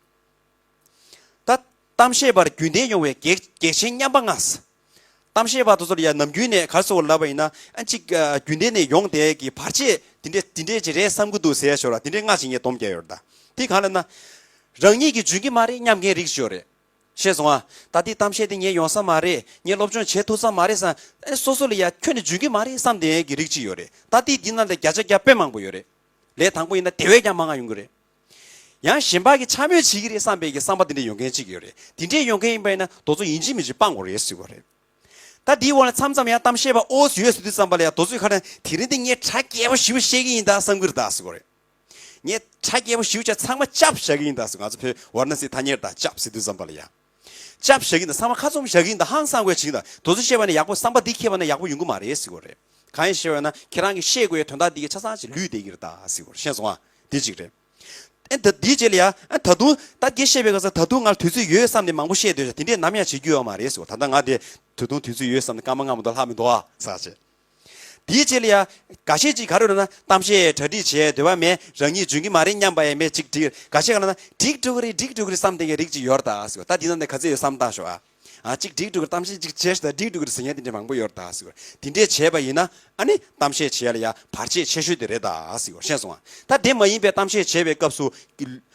ད་གཏམ་བཤད་པར་རྒྱུན་ལྡན་ཡོང་བའི་གེགས་གེགས་ཆེན་མཉམ་པ་ལྔ། གཏམ་བཤད་པ་དེ་ཚོ་ལ་ཡ་ནམ་རྒྱུན་ནས་ག་རེ་ཟེར་བ་ལབ་པ་ཡིན་ན། ཨ་གཅིག་ཨ་རྒྱུན་ལྡན་ནས་ཡོང་བསྡད་ཀྱི་བར་ཆད་དེ་འདྲས་དེ་འདྲས་ཅིག་རེད་བསམ་གྱི་འདུག་ཟེར་ཡ་ཞོར་ལ་དེ་འདྲས་ལྔ་ཅིག་ངས་སྡོམ་རྒྱག་ཡོད་རེད་ད། དེ་གང་ལབ་ན། རང་ཉིད་ཀྱིས་འཇོན་གྱི་མ་རེད་སྙམ་མཁན་རིགས་ཤིག་ཡོད་རེད། ཤེས་སོང་ཨ། ད་ལྟའི་གཏམ་བཤད་དེ་ངས་ཡོང་ས་མ་རེད། ངས་སློབ་སྦྱོང་བྱེད་ཐུབ་ས་མ་རེད་བསམ། ཨེ་སོ་སོ་ལ་ཡ་ཁྱོན་ནས་འཇོན་གྱི་མ་རེད་བསམ་བསྡད་མཁན་གྱི་རིགས་ཅིག་ཡོད་རེད། ད་ལྟའི་འདི་ནང་ལ་བརྒྱ་ཆ་བརྒྱ་དཔེ་མང་པོ་ཡོད་རེད། ལས་དང་པོ་ཡིན་ན་དེ་བས་ཀྱང་མང་ང་ཡོང་གི་རེད། ཡང་གཞན་པ་གིས་འཕྱ་སྨོད་བྱེད་ཀྱི་རེད་བསམ་པའི་གི་བསམ་པ་དེ་འདྲ་ཡོང་མཁན་ཅིག་ཡོད་རེད། དེ་འདྲས་ཡོང་མཁན་ཡིན་པ་ཡིན་ན་དེ་ཚོ་ཡིན་གཅིག་མིན་གཅིག་སྤང་དགོས་རེད་ཟེར་བ་རེད། ད་འདིའི་འོག་ལ་མཚམས་མཚམས་ཡང་གཏམ་བཤད་པ་ཨོ་ཟེར་ཡོད་ཟེར་དུས་ཙམ་པ་ལ་ཡང་དེ་ཚོའི་ཁ་ནས་དེ་རིང་འདི་ངས་གྲ་རྒྱས་པོ་ཞེ་པོ་བཤད་ཀྱི་ཡིན་ད་བསམ་གྱི་རེད་ད་ཟེར་བ་རེད། ངས་གྲ་རྒྱས་པོ་ཞེ་པོ་བྱས་ཚང་མ་ཅབ་བཞག་གི་ཡིན་ད་ཟེར། ང་ཚོ་བོད་ཝཱ་ར་ཎ་སིའི་ཐ་སྙད་ད་ཅབ་ཟེར་དུས་ཙམ་པ་ལ་ཡང་། ཅབ་བཞག་གི་ཡིན་ད། ཚང་མ་ཁ་བཙུམ་བཞག་གི་ཡིན་ད། ཧང་སང་དགོས་བྱེད་ཀྱི་ཡིན་ད། དེ་ཚོ་བཤད་པ་ནས་ཡག་པོ་བསམ་པ་འདི་འཁྱེར་བ་ན་ཡག་པོ་ཡོང་གི་མ་རེད་ཟེར་བ་རེད། གང་ཡིན་ཞེས་པ་ན་ཁྱེད་རང་གིས་བཤད་དགོས་ཡའི་དོན་དག་འདི་གི་ཆ་ཚང་ཅིག་ལུས་བསྡད་ཀྱི་རེད་ད་ཟེར་བ་རེད། ཤེས་སོང་ཨ། འདི་གཅིག་རེད། ཨེ་ད་འདིའི་རྗེས་ལ་ཡ། ཨ་ད་དུང་ད་སྐད་བཤད་པའི་སྐབས་སུ་ད་དུང་ང་ལ་དུས་ཚོད་ཡོད་བསམ་ནས་མང་པོ་བཤད་སྡོད་ཤག་དེ་འདྲས་ནམ་ཡང་བྱེད་རྒྱུ་ཡོད་མ་རེད་ཟེར་བ། ད་ལྟ་ང་དེ་ད་དུང་དུས་ཚོད་ཡོད་བསམ་ནས་སྐར་མ་ལྔ་མ་གཏོགས་ལྷག་མི་འདུག་ཨ་ཟེར་བྱས། དེའི་རྗེས་ལ་ཡ། འགའ་ཤས་ཅིག་ག་རེ་ལབ་ན། གཏམ་བཤད་གྲ་སྒྲིག་བྱས་འདོད་པ་མེད། རང་ཉིད་འཇོན་གྱི་མ་རེད་སྙམ་པ་ཡང་མེད་ཅིག་འགྲིག། འགའ་ཤས་ག་ལབ་ན་འགྲིག་འགྲོ་གི་རེད་འགྲིག་འགྲོ་གི་རེད་བསམ་བསྡད་མཁན་རིགས་ཅིག་ཡོད་རེད་ད་ཟེར་བ། ད་འདི་ནང་ནས་ག་ཚོད་ཡོད་བསམ་བཏང་ཤོག་ཨ། ཨ་གཅིག་འགྲིག་འགྲོ་གི་རེད། གཏམ་བཤད་གཅིག་བྱས་ཤག་ད་འགྲིག་འགྲོ་གི་རེད་ཟེར་མཁན་དེ་འདྲ་མང་པོ་ཡོད་རེད་ད་ཟེར་བ། དེ་འདྲས་བྱས་པ་ཡིན་ན་ཨ་ནི་གཏམ་བཤད་བྱེད་ཡ་ལ་ཡ་བར་ཆད་ཆེ་ཤོས་དེ་རེད་ད་ཟེར་བ། ཤེས་སོང་ཨ། ད་དེ་མ་ཡིན་པའི་གཏམ་བཤད་བྱེད་པའི་སྐབས་སུ།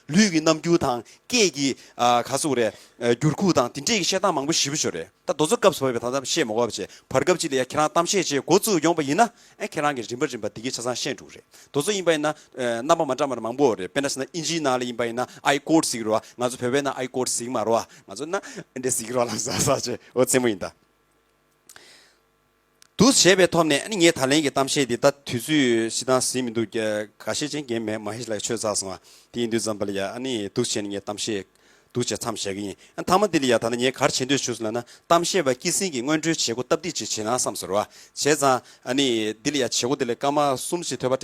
ལུས་ཀྱི་རྣམ་འགྱུར་དང་སྐད་ཀྱི་ཨ་ག་ཟེར་དགོས་རེད། ཨ་འགྱུར་ཁུག་དང་དེ་འདྲས་ཀྱི་བཤད་སྟངས་མང་པོ་ཞེ་པོ་ཅིག་ཡོད་རེད། ད་དེ་ཚོ་སྐབས་སུ་བབས་པའི་ད་ལྟ་བཤད་མ་དགོས་པ་བྱས། བར་སྐབས་ཅིག་ལ་ཡ་ཁྱེད་རང་གཏམ་བཤད་བྱེད་འགོ་བཙུགས་ཡོང་པ་ཡིན་ན། ཨེ་ཁྱེད་རང་གིས་རིམ་པ་རིམ་པ་འདི་གའི་ཆ་ཚང་ཤེས་འགྲོ་གི་རེད། དེ་ཚོ་ཡིན་པ་ཡིན་ན་ཨེ་རྣམ་པ་མ་འདྲ་མ་འདྲ་མང་པོ་ཡོད་རེད། དཔེར་ན་ཟེར་ན་ཨིན་ཇིའི་ནང་ལ་ཡིན་པ་ཡིན་ན་I quote་ཟེར་གྱི་རེད་བ། ང་ཚོ་བོད་པས་ན་I quote་ཟེར་གྱི་མ་རེད་བ། ང་ཚོ་ན་འདི་ཟེར་གྱི་རེད་བ། ལབ་ས་ས་ཆེ་འོ་རྩེད་མོ་ཡིན་ད། འདུག་བྱས་པའི་ཐོག་ནས་ཨ་ནི་ངས་ད་ལན་གྱི་གཏམ་བཤད་འདི་ད་དུས་ཚོད་སྤྱིར་བཏང་ཟིན་མི་འདུག་ཁ་ཤས་ཅན་རྒན་མེད་མ་ཧེ་ལགས་ཆོས་ཚར་སོང་བ། དེ་ཡིན་དུས་ཙམ་པ་ལ་ཡ་ཨ་ནི་འདུག་བྱས་ནས་ངས་གཏམ་བཤད་འདུག་བྱས་མཚམས་བཞག་གི་ཡིན། ཨ་མཐའ་མ་འདི་ལ་ཡ་ད་ནི་ངས་ག་རེ་བྱེད་འདོད་བྱུང་སོང་ལབ་ན། གཏམ་བཤད་པ་སྐྱེད་སྲིང་གི་སྔོན་འགྲོའི་བྱེད་སྒོ་སྟབས་བདེ་ཅིག་བྱེད་ན་བསམ་སོང་བ། བྱས་ཙང་ཨ་ནི་འདི་ལ་ཡ་བྱེད་སྒོ་འདི་ལ་སྐར་མ་གསུམ་ཞིག་ཐོས་པ་སྤྲད་